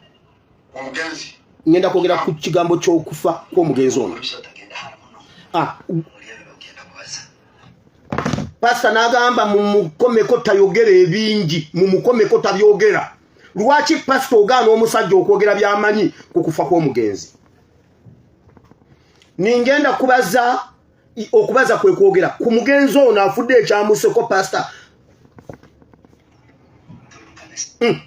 omugenzi. Ngenda kwogera ku kigambo ky'okufa kw'omugenzi ono. Ah, pasita n'agamba mumukomeko tayogera ebingi, mumukomeko tabyogera. Lwaki pasita ogaana omusajja okwogera by'amanyi ku kufa kw'omugenzi? Ningenda kubaza, okubaza kwe kwogera ku mugenzi ono afudde ekyamuseko. Pasita,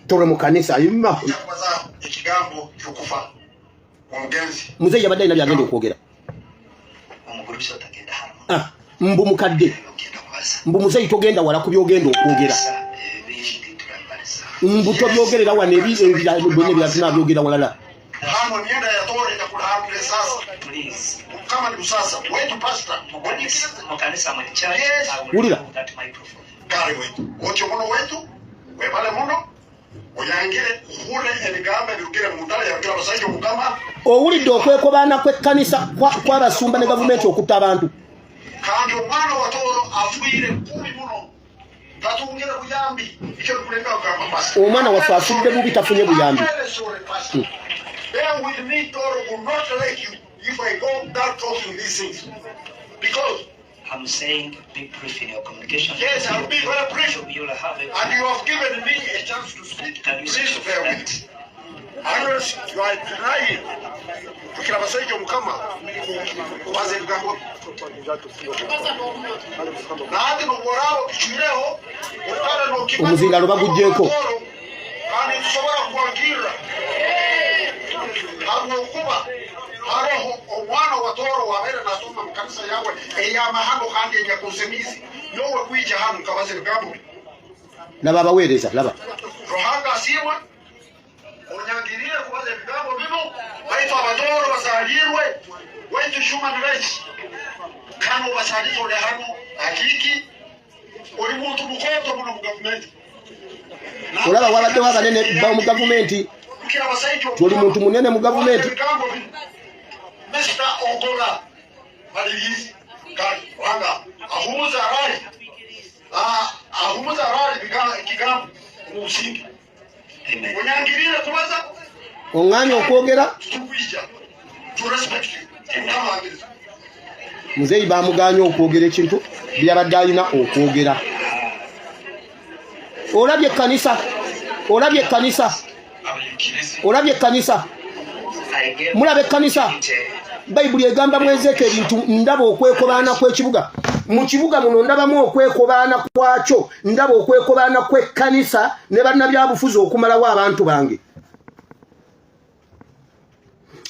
tole mu kanisa ima. Kubazaaho ekigambo ky'okufa omugenzi. Muzeeyi yabadde alina byagenda okwogera. Ah, mbu mukadde, mbu muzeeyi togenda wala ku byogenda okwogera, mbu tobyogerera wano, ebirala byonna ebirala tunabyogera walala. Hano myenda ya Tooro itakulahambile sasa kama ni kusasa wetu pastor. Yes. Wulira. Kale wetu otyo muno wetu webale muno oyangire uhure ebigambo ebirugire mu ntale yabwira abasajja omukama. Owulidde okwekobaana kw'ekkanisa kw'abasumba ne gavumenti okutta abantu. Kandi omwana wa Tooro afiire kubi muno, tatungire buyambi, ekyo nikulenga kugamba pastor. Omwana waffe afudde bubi, tafunye buyambi. Very sorry, Pastor. Bear with me, Toro will not like you if I go without talking these things. Because, I'm saying be brief in your communication. Yes, I'll be very brief. You'll have a And you have given me a chance to speak. Can you Please switch off bear with that? me. Unless you are denying. Tukira abasajja omukama kubaza ebigambo nange nobworaba okikireho otale nokimanya. Omuzindaalo baguggyeko. Kandi tusobola kukwangirra habwokuba haroho omwana wa Tooro wabeere nasoma mu kanisa yawe ey'amahano kandi enyakunsemizi yowe kwija hanu nkabaza ebigambo bye. Laba abaweereza, laba. Ruhanga asiimwe onyangirire kubaza ebigambo bino, baitu Abatooro basalirwe waitu human rights kano basalize oli hano akiiki oli muntu mukoto muno mu gavumenti. Olaba wabaddewo abanene ba mu gavumenti. Kira abasajja. Toli muntu munene mu gavumenti. Ebigambo bino Mr. Ogola Malirizi Ruhanga ahumuza arali. Ah, ahumuza arali ekigambo mu businge onyangirire kubaza. Oŋŋaanye okwogera. Tukwija to respect you mukama. Muzeeyi bamugaanye okwogera ekintu byabadde alina okwogera. Olabye ekkanisa, olabye ekkanisa, olabye ekkanisa, mulaba ekkanisa. Bayibuli egamba mwezeko ebintu. Ndaba okwekobaana kw'ekibuga. Mu kibuga muno ndabamu okwekobaana kwakyo, ndaba okwekobaana kw'ekkanisa ne bannabyabufuzi okumalawo abantu bange.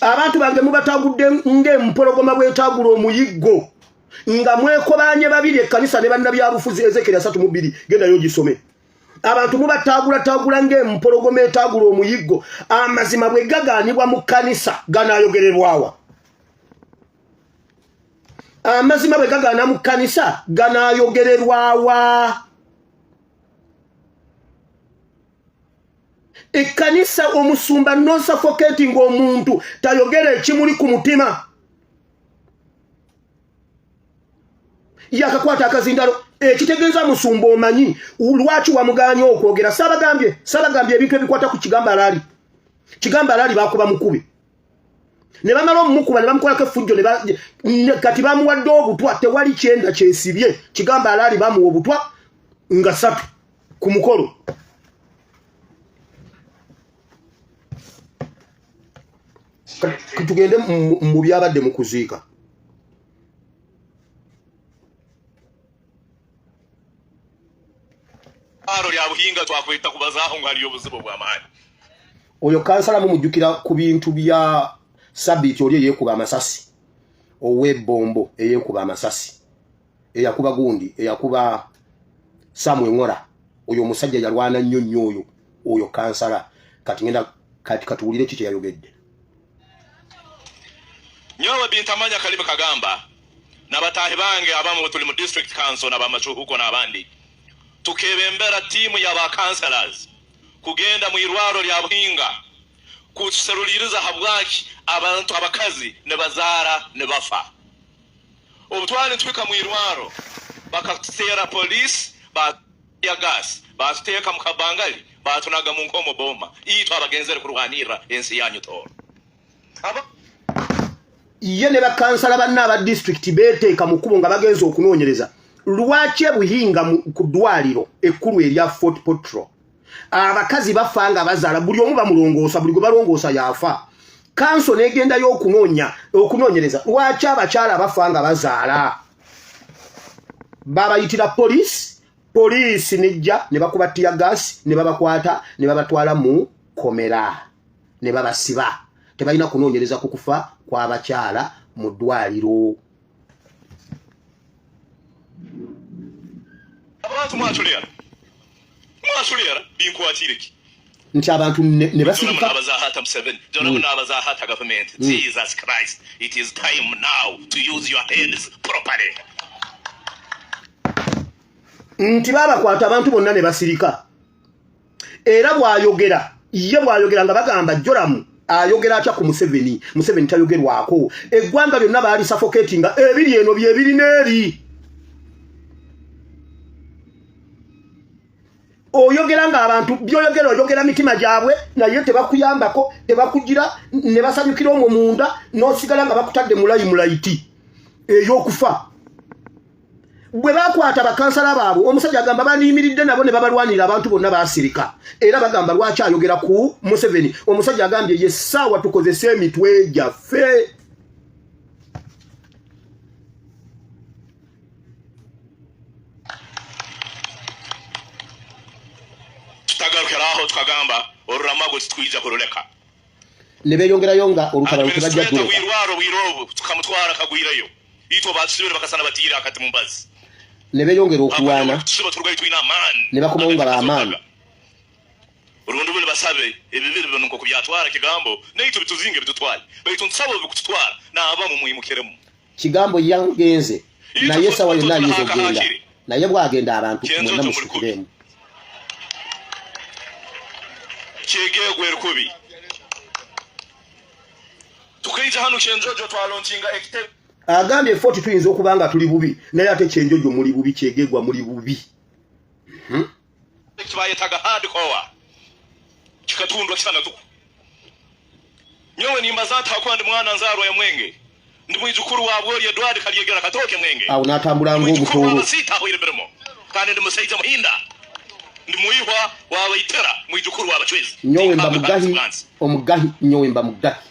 Abantu bange mubatagudde ng'empologoma bwetagula omuyiggo, nga mwekobaanye babiri, ekkanisa ne bannabyabufuzi. Ezekeri 32, gendayo gisome. Abantu mubataagulatagula ng'empologoma etaagula omuyiggo. Amazima bwe gagaanibwa mu kkanisa ganaayogererwawa? Amazima bwe gagaana mu kkanisa ganaayogererwawa? Ekkanisa omusumba nosuffocating omuntu tayogera ekimuli ku mutima. Yakakwata akazindalo, ekitegeeza musumba omanyi lwaki wamuganye okwogera. Sabagambye, sabagambye ebintu ebikwata ku Kigamba Alaali. Kigamba Alaali bakuba mukubi ne bamala omumukuba ne bamukolako effujjo, kati bamuwadde obutwa. Tewali kyenda kyesibye. Kigamba Alaali bamuwa obutwa nga 3 ku mukolo. Tugende mu byabadde mu kuziika. Aro lya Buhinga twakweta kubazaaho nga aliyo obuzibu bw'amaanyi. Oyo kansala mumujjukira ku bintu bya Sabiiti oli eyeekuba amasasi, ow'ebbombo eyeekuba amasasi, eyakuba gundi, eyakuba Samuel Ngora. Oyo omusajja yalwana nnyo nnyo oyo, oyo kansala. Kati ngenda kati katuwulire ki kyeyayogedde. Nyowe bintamanya kalimi kagamba n'abataahi bange abamu tuli mu district council n'abamacuhuko n'abandi tukebembera tiimu y'aba councillors kugenda mu irwaro lya Buhinga kuseruliriza habwaki abantu abakazi ne bazaara ne bafa. Obu twali nituhika mu irwaro, bakatuteera poliisi ba ya gas, batuteeka mu kabangali, batunaga mu nkomo boma itwe abagenzere kurwanirra ensi yanyu Tooro. Ye ne bakansala banna aba disitulikiti beeteeka mu kkubo nga bagenza okunoonyereza lwaki ebuhinga ku ddwaliro ekkulu erya Fort Portal abakazi bafa nga bazaala, buli omu bamulongoosa, buli gwe balongoosa yafa. Kanso n'egendayo okunoonyereza lwaki abakyala bafa nga bazaala. Babayitira poliisi, poliisi nejja ne bakuba tear gas ne babakwata ne babatwala mu komera ne babasiba. Tebalina kunoonyereza ku kufa kw'abakyala mu ddwaliro. Abantu mwatulera, mwatulera, binkwatire ki? Nti abantu ne basirika. Nabazahata Museveni, nabazahata government. Jesus Christ, it is time now to use your hands properly. Nti babakwata abantu bonna ne basirika. Era bw'ayogera, ye bw'ayogera nga bagamba Joramu ayogera atya ku Museveni? Museveni tayogerwako. Eggwanga lyonna baali suffocatinga ebiri eno byebirina eri. Oyogera ng'abantu by'oyogera oyogera mitima gyabwe, naye tebakuyambako, tebakugira ne basanyukira omwo munda, n'osigala nga bakutadde mulayi mulayiti ey'okufa. Bwe bakwata bakansala baabwe, omusajja agamba baniyimiridde nabo ne babalwanirira, abantu bonna baasirika. Era bagamba lwaki ayogera ku Museveni? Omusajja agambye ye ssaawa tukozese emitwe gyaffe. Tutagarukiraho tukagamba oruramago titwija kuruleka. Ne beeyongerayo nga olutabalo tebajja Administrator kuleka. Wirwaro bwirobu tukamutwara akagwirayo, itwe batusibire bakasana batiire akati mu mbazi. Ne beeyongera okulwana. Tusiba turugayo twine amaani. Ne bakomawo nga b'amaanyi. Orundi buli basabe ebibiri bino nko kubyatwara kigambo naitwe bituzinge bitutwale, baitu ntusaba bikututwara n'abamu mwimukiremu. Kigambo yangenze naye sawa yonna ayinza okugenda, naye bwagenda abantu mwenna musukiremu. Kyegegwe erukubi tukaija hano Kyenjojo twalonkinga ekitebe. Agambye Fort tuyinza okuba nga tuli bubi, naye ate Kyenjojo muli bubi, Kyegegwa muli bubi. Kibayetaga hardcore kikatundwa kisanatuku. Nyowe nimbaza ntakuba ndi mwana nzarwa ya Mwenge, ndi mwijukuru wa Bwori Edward Kalyegera Katooke Mwenge. Awo n'atambula ng'obutoolo. Abasiita mirimo kandi ndi musaija muhinda, ndi muihwa wabaitera, mwijukuru wabacwezi. Nyowe mba mugahi, omugahi, nyowe mba mugahi,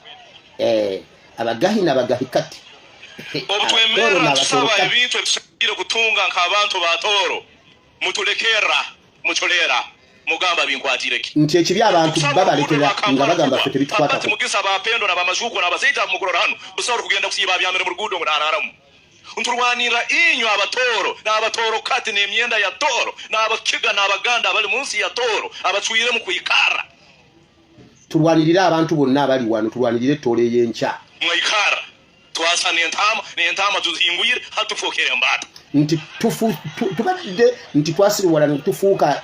abagahi n'abagahi kati. Obu twemera tusaba ebintu ebitusaire kutunga nk'abantu ba Tooro, mutulekera muculera mugamba binkwatireki. Nti ekibi abantu babalekera nga bagamba ffe tebitukwatako. Mugisa bapendo n'abamazuko n'abasaija mugorora hano busobola kugenda kusiiba byamere mu ruguudo ngo nararamu. Nturwanira inywe Abatooro n'Abatooro kati n'emyenda ya Tooro n'Abakiga n'Abaganda abali munsi ya Tooro abacwire mu kwikara. Tulwanirire abantu bonna abali wano, tulwanirire Tooro ey'enkya. Mwaikara twasa n'entaama, n'entaama tuzihingwire hatufokere embaata. Nti tubadde nti twasiriwala ne tufuuka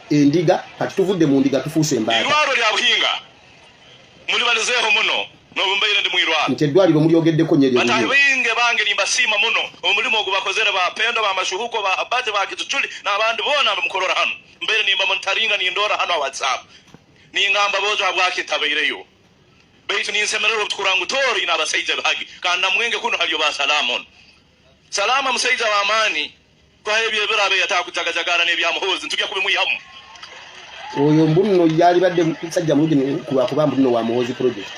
Endiga kati tuvudde mu ndiga tufuuse embaata. Irwaro lya Buhinga mulibalizeeho muno n'obumbaire ndi mwirwaro. Nti eddwaliro mulyogeddeko nnyo eryo. Batahi binge bange nimbasiima muno omulimu ogu bakozere ba Pendo, ba Mashuhuko, ba Abati, ba Kituchuli n'abandi boona bamukorora hano. Mbaire nimba monitaringa nindora hano WhatsApp. Ningamba bojo habwakitabaireyo. Baitu ninsemererwa obutukura tori n'abasaija bahagi kandi namwenge kuno haliyo ba Salama ono. Salama musaija w'amaani kwaho ebyo ebirabe yatakujagajagara n'ebyamuhoozi ntujja kubimwihamu. Oyo mbuno yalibadde musajja mulungi kulwakuba mbuno wa Muhoozi project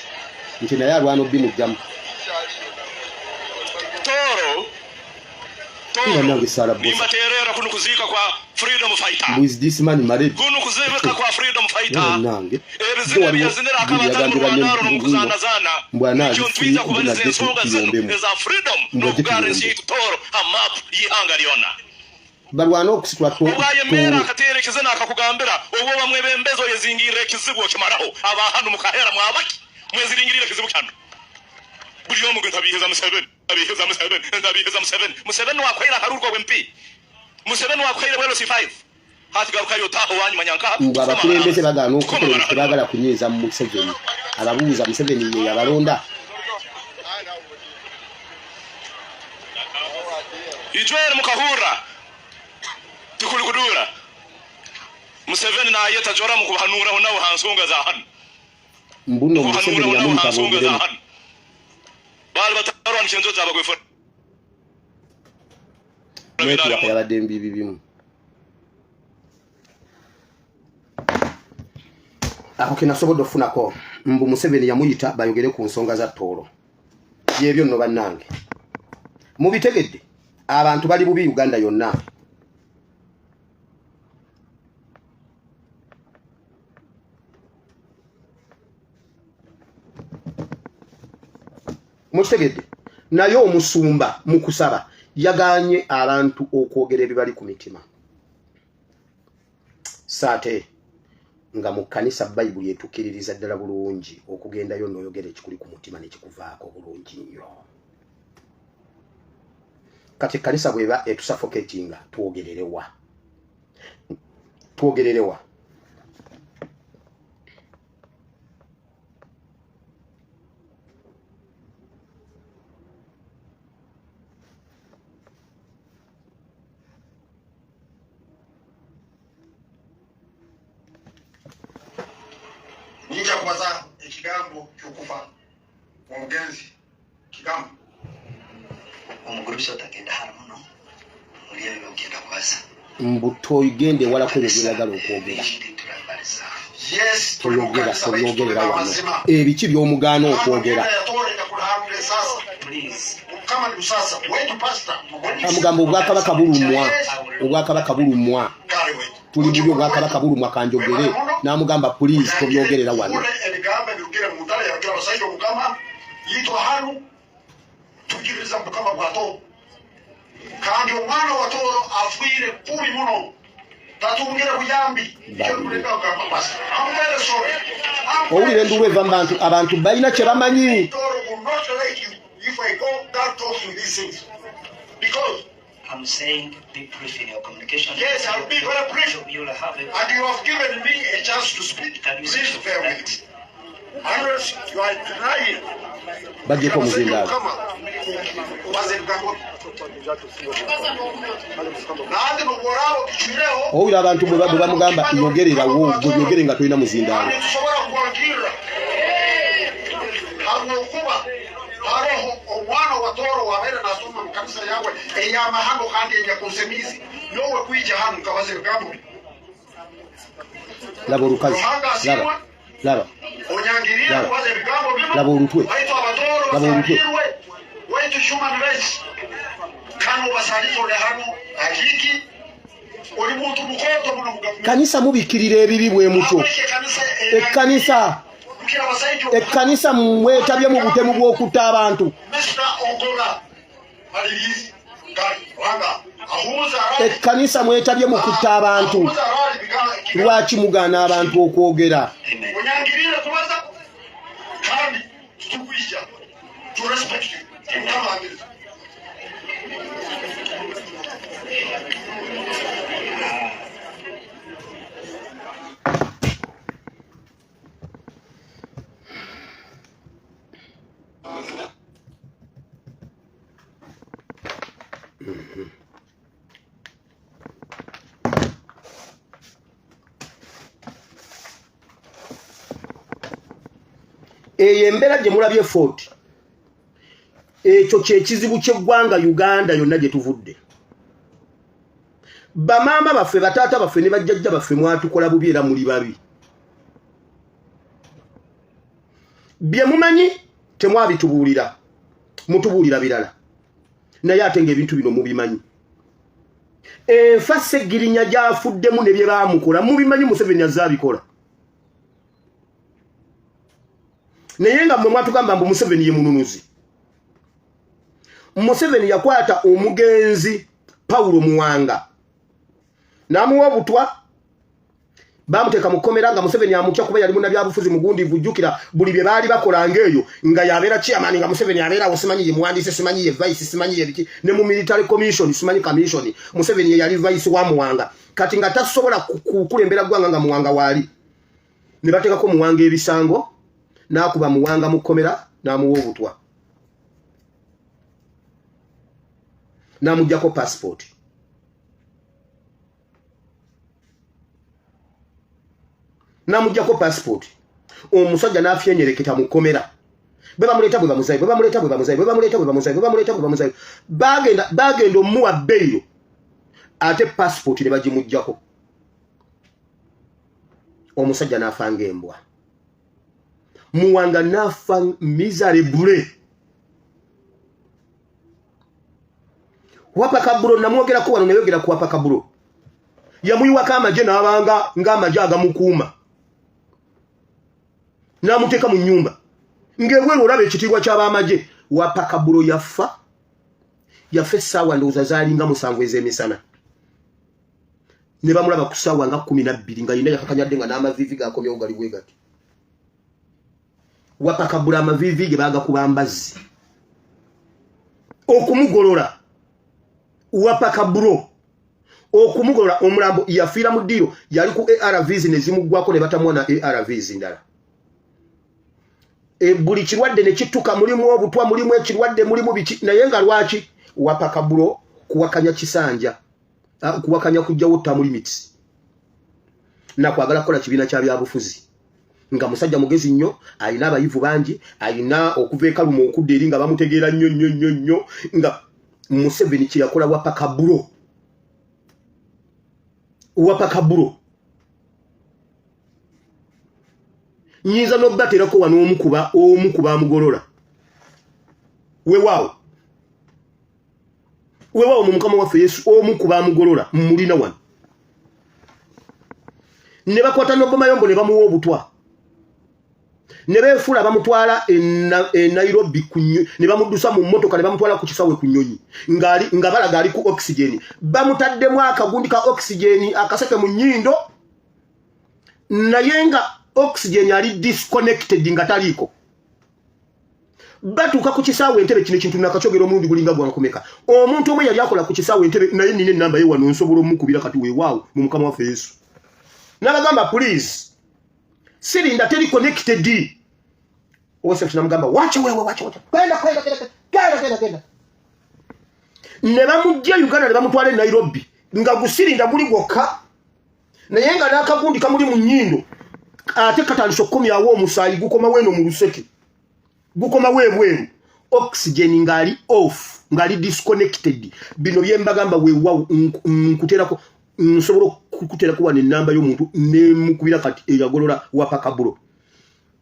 nti naye alwana obimugjamu. Toro Toro nimbaterera kuno kuziika kwa freedom fighter. Who is this man married? Kuno kuziika kwa freedom fighter. Nange ebizina byazinira akabatali mu Rwanda no mukuzanazana. Mbwana icyo twiza kubaliza ensonga zino eza freedom n'okugara ensi yaitu Toro ha map y'ihanga lyona. Balwana okusitula Toro. Obwayemera akaterekeza nakakugambira obwo bamwe bembezo yezingirira ekizibu okimaraho abahanu mukahera mwabaki mweziringirira ekizibu kyano. Buli omu ntabiheza Museveni, ntabiheza Museveni, ntabiheza Museveni. Museveni wakwera akarurwa MP. Museveni wakwera bwelo C5. Hati garuka yotaho wanyu manyanka. Ngo abakulembeze bagaana okukola tebagala kunyiiza mu Museveni. Ababuuza Museveni ye yabalonda. Ijwere mukahura. Tukuli kudura. Museveni nayeta jora mukuhanura nawe hansonga za hano. Mbuno Museveni yamuyita bogeremu. Bali batarwa nshenzo zabagwefora. Network yabadde mbibi bimu. Ako kinasobodde okufunako mbu Museveni yamuyita bayogere ku nsonga za Toro. Byebyo nno bannange. Mubitegedde abantu bali bubi Uganda yonna. Mukitegedde naye omusumba mu kusaba yaganye abantu okwogera ebibali ku mitima. Saate nga mu kkanisa Bayibuli etukkiririza ddala bulungi okugendayo n'oyogera ekikuli ku mutima nekikuvaako bulungi nnyo. Kati ekkanisa bw'eba etusuffocatinga twogererewa. Twogererewa. Nija kubaza ekigambo ky'okufa omugenzi kigambo omugurusi otagenda hali muno muri ebyo byogenda kubaza. Mbu toyigende wala kwebyo by'oyagala okwogera. Yes, toyogera toyogerera wano ebiki by'omugaana okwogera. Amugamba obwakabaka bulumwa, obwakabaka bulumwa, tuli bubi obwakabaka bulumwa kanjogere. N'amugamba please tobyogerera wano. Ebigambo ebirugire mu ntale yagira abasajja omukama yitwa hanu tukiriza mukama bwa Toro kandi omwana wa Toro afiire kubi muno tatungire buyambi. Owulira enduulu eva mu bantu, abantu balina kye bamanyi. I'm saying be brief in your communication. Yes, I'll be very brief. You'll have it. And you have given me a chance to speak. Please bear with me. Unless you are denying. Bajjeko omuzindaalo. Owulira abantu bwe bamugamba yogererawo gwe byogere nga tolina muzindaalo. Haroho omwana wa Toro wabeera nasoma mu kanisa yawe ey'amahano kandi enyakunsemizi yowe kwija hano nkabaza ebigambo. Laba olukazi, laba, laba, onyangirire kubaza ebigambo bino. Laba olutwe, baitu abatoro laba olutwe. Waitu human rights kano basalitole hano hakiki oli muntu mukoto muno mu gavumenti. Kanisa mubikirira ebibi bwe mutyo. Ekkanisa ekkanisa mwetabye mu butemu bw'okutta abantu. Ekkanisa mwetabye mu kutta abantu. Lwaki mugaana abantu okwogera? Onyangirire kubaza kandi tukwija to respect you. Eyo embeera gye mulabye fort, ekyo kyekizibu ky'eggwanga Uganda yonna gye tuvudde. Bamaama baffe, bataata baffe ne bajjajja baffe mwatukola bubi era muli babi. Bye mumanyi temwabitubuulira, mutubuulira birala, naye ate ng'ebintu bino mubimanyi. Enfa Ssegirinya gy'afuddemu ne bye baamukola mubimanyi. Museveni azze abikola, naye nga mmwe mwatugamba mbu Museveni ye mununuzi. Museveni yakwata omugenzi Paulo Muwanga n'amuwa obutwa, bamuteeka mu kkomera nga Museveni amutya kuba yali munnabyabufuzi mugundiivu. Jjukira buli bye baali bakolanga eyo nga yabeera chairman, nga Museveni abeerawo, simanyi ye muwandiisi, simanyi ye vice, simanyi ye biki, ne mu military commission, simanyi commission, Museveni ye yali vice wa Muwanga. Kati nga tasobola kukulembera ggwanga nga Muwanga waali, ne bateekako Muwanga ebisango, n'akuba Muwanga mu kkomera, n'amuwa obutwa, n'amuggyako passport, n'amuggyako passport. Omusajja n'afyenyereketa mu kkomera. Bwe bamuleeta bwe bamuzayo, bwe bamuleeta bwe bamuzayo, bwe bamuleeta bwe bamuzayo, bwe bamuleeta bwe bamuzayo, bagenda omuwa beyiro, ate passport ne bagimuggyako. Omusajja n'afa ng'embwa. Muwanga n'afa miserably. Wapakabulo namwogerako wano, nayogera ku Wapakabulo, yamuyiwako amagye n'abanga ng'amagye agamukuuma, n'amuteeka mu nnyumba ng'ebweru olaba ekitiibwa ky'abamagye. Wapakabulo yafa, yafa essaawa ndowooza zaalinga 7 ez'emisana, ne bamulaba ku ssaawa nga 12 nga yina yakakanyadde, nga n'amaviivi gakomyewo gali bwe gati. Wapakabula amaviivi ge baagakuba mbazzi okumugolola. Wapakabulo okumugolola omulambo, yafiira mu ddiiro, yali ku ARVs ne zimuggwako ne batamuwa na ARVs ndala. Buli kirwadde ne kituka, mulimu obutwa, mulimu ekirwadde, mulimu biki, naye nga lwaki Wapakabulo kuwakanya kisanja, kuwakanya kujjawo term limits nakwagala kukola kibiina kya byabufuzi, nga musajja mugezi nnyo, alina abayivu bangi, alina okuva ekaluma okudda eri nga bamutegeera nnyo nnyo nnyo nnyo. Nga Museveni kyeyakola Wapakabulo, Wapakabulo nyinza nobaterako wano omukuba, omukuba amugolola. Wewaawo, wewaawo mu Mukama waffe Yesu, omukuba amugolola mulina wano. Ne bakwata Nobomayombo ne bamuwa obutwa, ne beefuula bamutwala e Nairobi, ne bamuddusa mu mmotoka ne bamutwala ku kisawe ku nnyonyi, nga balaga ali ku oxygen, bamutaddemu akagundi ka oxygen akaseke mu nnyindo, naye nga oxygen ali disconnected, nga taliiko. Batuuka ku kisaawe Entebe. Kino ekintu nakakyogera omulundi gulinga gwankumeka. Omuntu omu yali akola ku kisaawe Entebe, naye nina enamba ye wano, nsobola omukubira kati. Weewaawo mu Mukama waffe Yesu. Nabagamba, "Please, cylinder teri connected." Owesefti namugamba, "Wacha wewe, wacha, wacha, genda, genda, genda, genda, genda, genda." Ne bamujja Uganda ne bamutwala e Nairobi nga gu cylinder guli gwokka, naye nga n'akagundi kamuli mu nnyindo, ate katandise okukomyawo omusaayi, gukomawo eno mu luseke, gukomawo ebweru, oxygen ng'ali off, ng'ali disconnected. Bino bye mbagamba, weewawo nkuterako, nsobola okukuterako wano enamba y'omuntu nemukubira kati eyagolola Wapakabulo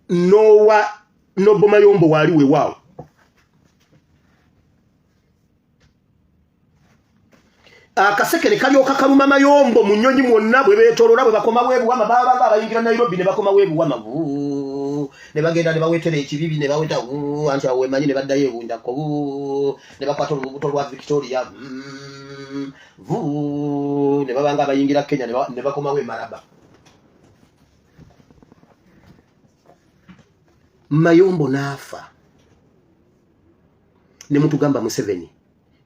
nowa Nobomayombo waali. Weewaawo akasekere kalyoka kaluma Mayombo mu nnyonyi mwonna bwe beetolola, bwe bakomawo ebuwama, babanga abayingira Nairobi ne bakomawo ebuwama ne bagenda ne bawetera ekibibi ne baweta anti awo wemanyi, ne baddayo ebundako ne bakwata olubuto lwa Victoria ne babanga abayingira Kenya ne bakomawo emaraba. Mayombo n'afa ne mutugamba Museveni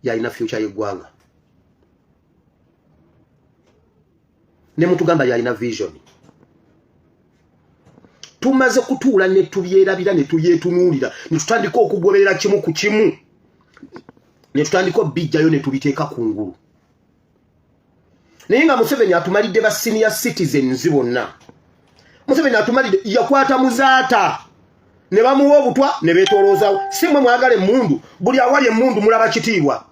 yalina future y'eggwanga, ne mutugamba yalina vision. Tumaze kutuula ne tubyerabira, ne tubyetunuulira, ne tutandika okugoberera kimu ku kimu, ne tutandika obijjayo ne tubiteeka ku ngulu. Naye nga Museveni atumalidde ba senior citizens bonna. Museveni atumalidde, yakwata Muzaata. Ne bamuwa obutwa ne beetoloozawo. Si mwe mwagala emmundu, buli awali emmundu mulaba kitiibwa.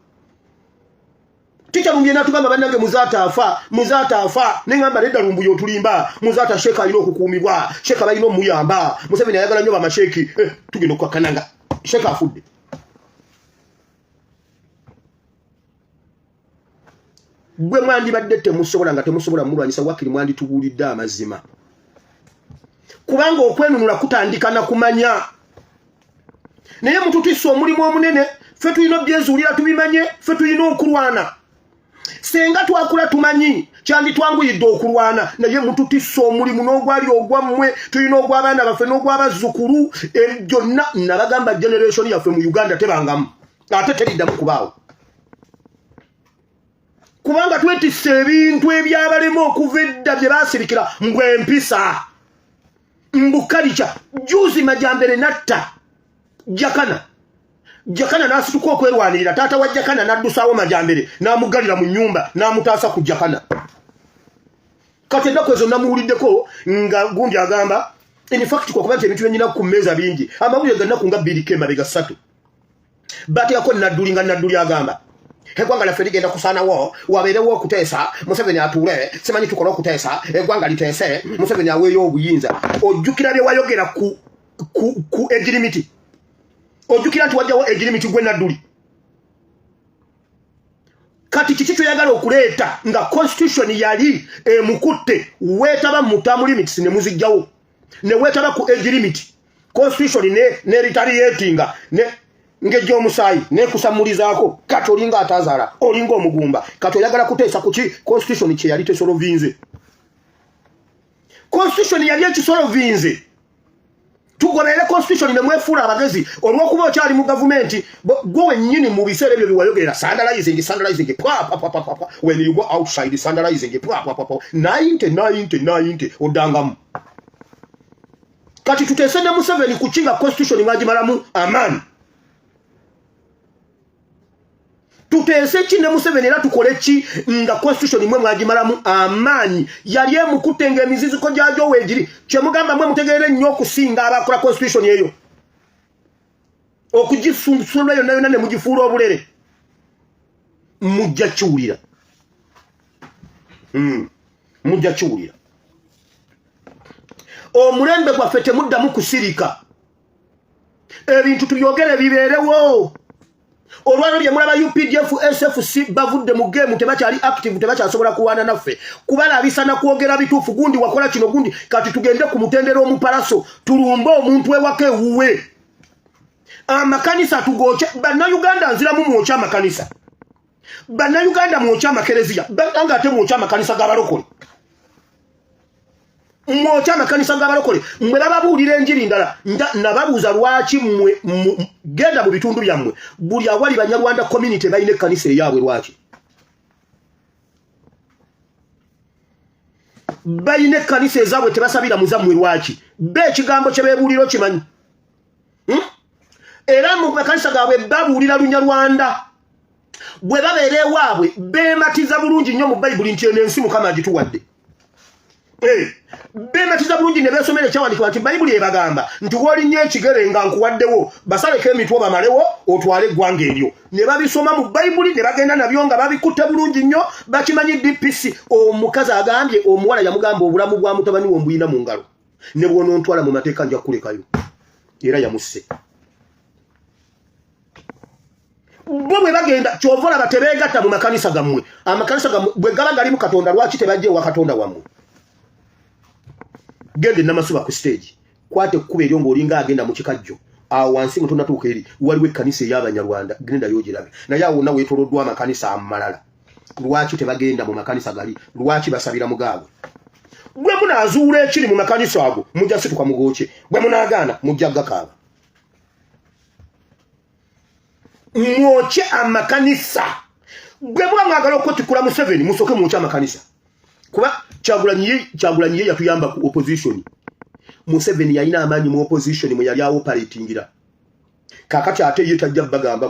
Tikya Lumbuye n'atugamba bannange Muzaata afa, Muzaata afa. Ne ŋŋamba nedda Lumbuye otulimba, Muzaata sheeka alina okukuumibwa, sheeka balina omuyamba, Museveni ayagala nnyo bamasheeki. Tugenda okukakkana nga sheeka afudde. Gwe mwandibadde temusobola nga temusobola mulwanyisa, wakiri mwanditubuulidde amazima, kubanga okwenunula kutandika na kumanya. Naye mututisse omulimu omunene, ffe tulina obyezuulira tubimanye, ffe tulina okulwana. Senga twakula tumanyi kyanditwanguyidde okulwana, naye mututisse omulimu n'ogwali ogwammwe, tulina ogw'abaana baffe n'ogw'abazzukulu gyonna. Nabagamba generation yaffe mu Uganda tebangamu ate teriddamu kubaawo, kubanga twetisse ebintu ebyabalema okuva edda bye baasirikira mbu empisa mbu kalica. Juzi Majambere natta Jakana, Jakana n'asituka okwerwanirira. Taata wa Jakana n'addusaawo Majambere n'amuggalira mu nnyumba n'amutaasa ku Jakana. Kati ennaku ezo namuwuliddeko nga gundi agamba, in fact kwakuba nti ebintu byenyina ku mmeeza bingi, amawulire gannaku nga bbiriko emabega ssatu bateekako Nadduli, nga Nadduli agamba eggwanga lyaffe ligenda kusaanawo, wabeerewo okuteesa, Museveni atuule, simanyi tukole okuteesa, eggwanga liteese, Museveni aweeyo obuyinza. Ojjukira bye wayogera ku age limit? Ojjukira nti wajjawo age limit gwe Nadduli? Kati kiki kyoyagala okuleeta nga constitution yali emukutte? Weetaba mu term limits ne muzijjawo, ne weetaba ku age limit, constitution ne retaliatinga ne ng'egy'omusaayi nekusamulizaako. Kati olinga atazaala, olinga omugumba. Kati oyagala kuteesa kuki constitution kye yali tesolovinze? Constitution yali ekisolovinze. Tugoberere constitution ne mwefuula abagezi olw'okuba okyali mu gavumenti. Gwe wennyini mu biseera ebyo biwayogerera sandalizing, sandalizing, pwa pwa pwa pwa pwa. When you go outside, sandalizing, pwa pwa pwa pwa, 90 90 90 oddangamu. Kati tuteese ne Museveni kuki nga constitution mwagimalamu amaanyi? Tuteese ki ne Museveni era tukole ki nga constitution mwe mwagimalamu amaanyi? Yali emukutte ng'emiziziko gyagyo weegiri. Kyemugamba mwe mutegeere nnyo okusinga abakola constitution eyo, okugisunsulula yonna yonna ne mugifuula obulere. Mujja kiwulira, Mujja kiwulira. Omulembe gwaffe temuddamu kusirika, ebintu tubyogere bibeerewo. Olwalo lye mulaba UPDF, SFC bavudde mu game, tebakyali active, tebakyasobola kulwana naffe kubalabisa na kwogera bituufu. Gundi wakola kino, gundi. Kati tugende ku mutendera omupalaso, tulumbe omuntu ewaka ewuwe, amakanisa tugokye. Bannayuganda, nziramu, mwokye amakanisa. Bannayuganda, mwokye amakereziya. Bannanga, ate mwokye amakanisa g'abalokole, mwokye amakanisa g'abalokole. Mwe bababuulira enjiri ndala. Nababuuza lwaki mmwe genda mu bitundu byammwe, buli awali Banyarwanda community balina ekkanisa eyaabwe. Lwaki balina ekkanisa ezaabwe, tebasabira muzammwe? Lwaki be ekigambo kye beebuulira okimanyi? Era mu makanisa gaabwe babuulira Lunyarwanda. Bwe babeera ewaabwe beematiza bulungi nnyo mu Bayibuli nti eno ensi Mukama agituwadde. Beematiza bulungi ne beesomera ekyawandiikibwa nti Bayibuli ebagamba nti woolinnya ekigere nga nkuwaddewo, basaleko emitwe bamalewo otwale eggwanga eryo. Ne babisoma mu Bayibuli ne bagenda nabyo nga babikutte bulungi nnyo, bakimanyi. DPC omukazi agambye omuwala, yamugamba obulamu bwa mutabani wo mbuyina mu ngalo, ne bw'onontwala mu mateeka nja kukulekayo. Era yamusse. Bo bwe bagenda, kyova olaba tebeegatta mu makanisa gammwe. Amakanisa gammwe bwe gaba galimu Katonda, lwaki tebajja ewa Katonda wammwe? Genda Enamasuba ku stage, kwata ekkuba eryo ng'olinga agenda mu kikajjo, awo wansi nga tonatuuka eri waliwo ekkanisa ey'Abanyarwanda, genda yogirabe. Naye awo wonna weetoloddwa amakanisa amalala. Lwaki tebagenda mu makanisa gali? Lwaki basabira mu gaabwe? Bwe munaazuula ekiri mu makanisa ago, mujja situka mugookye. Bwe munaagaana, mujja gakaaba. Mwokye amakanisa. Bwe muba mwagala okwetikula Museveni, musooke mwokye amakanisa, kuba Kyagulanyi ye yatuyamba ku opposition. Museveni yalina amaanyi mu opposition mwe yali aoperatingira. Kakati ate ye tajja bagamba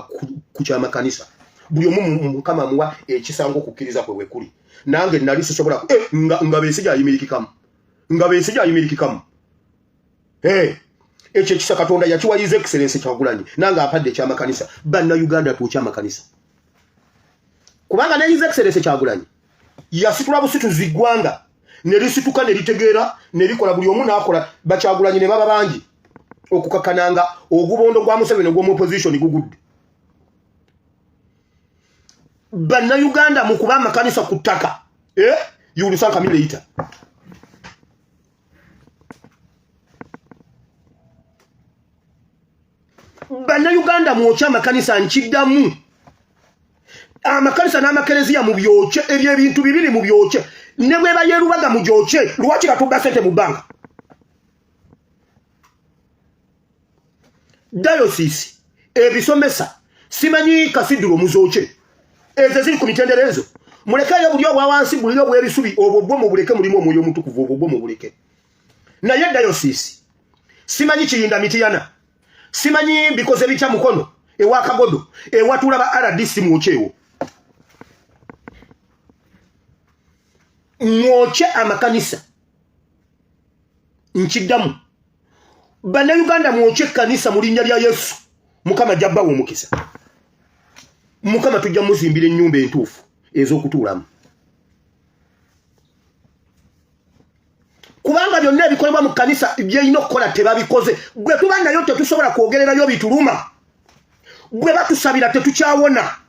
ku kyamakanisa. Buli omu Mukama amuwa ekisanga okukkiriza kwe wekuli. Nange nali sisobola nga Besigye ayimirikikamu, nga Besigye ayimirikikamu. Ekyo ekisa Katonda yakiwa His Excellency Kyagulanyi, nange ampadde ekyamakanisa. Bannayuganda, twokye amakanisa, kubanga ne His Excellency Kyagulanyi yasitula busituzi ggwanga ne lisituka ne litegeera ne likola, buli omu n'akola. Bakyagulanyi ne baba bangi okukakananga ogubondo gwa Museveni ogw'omu opposition gugudde. Bannayuganda, mu kuba amakanisa ku ttaka, eh? You will thank me later. Bannayuganda, mwokye amakanisa. Nkiddamu, amakanisa n'amakereziya mubyokye. Ebyo ebintu bibiri mubyokye, ne bweba yerubaga mugyokye. Lwaki batubba sente mu banka? Diocese ebisomesa, simanyi cathedral, muzookye. Ezo ziri ku mitendera ezo mulekeeyo. Buli obwa wansi, buli obw'ebisubi, obwo bwo mubuleke, mulimu omwoyo omutukuvu, obwo bwo mubuleke. Naye diocese, simanyi Kiyinda Mitiyana, simanyi bikoze bitya Mukono ewa Kagodo ewatuula ba RDC, mwokyewo, mwokye amakanisa. Nkiddamu, Bannayuganda, mwokye ekkanisa mu linnya lya Yesu. Mukama jabbawo omukisa. Mukama tujja muzimbira ennyumba entuufu ez'okutuulamu, kubanga byonna ebikolebwa mu kkanisa byerina okukola tebabikoze. Gwe tuba nayo tetusobola kwogererayo bituluma, bwe batusabira tetukyawona.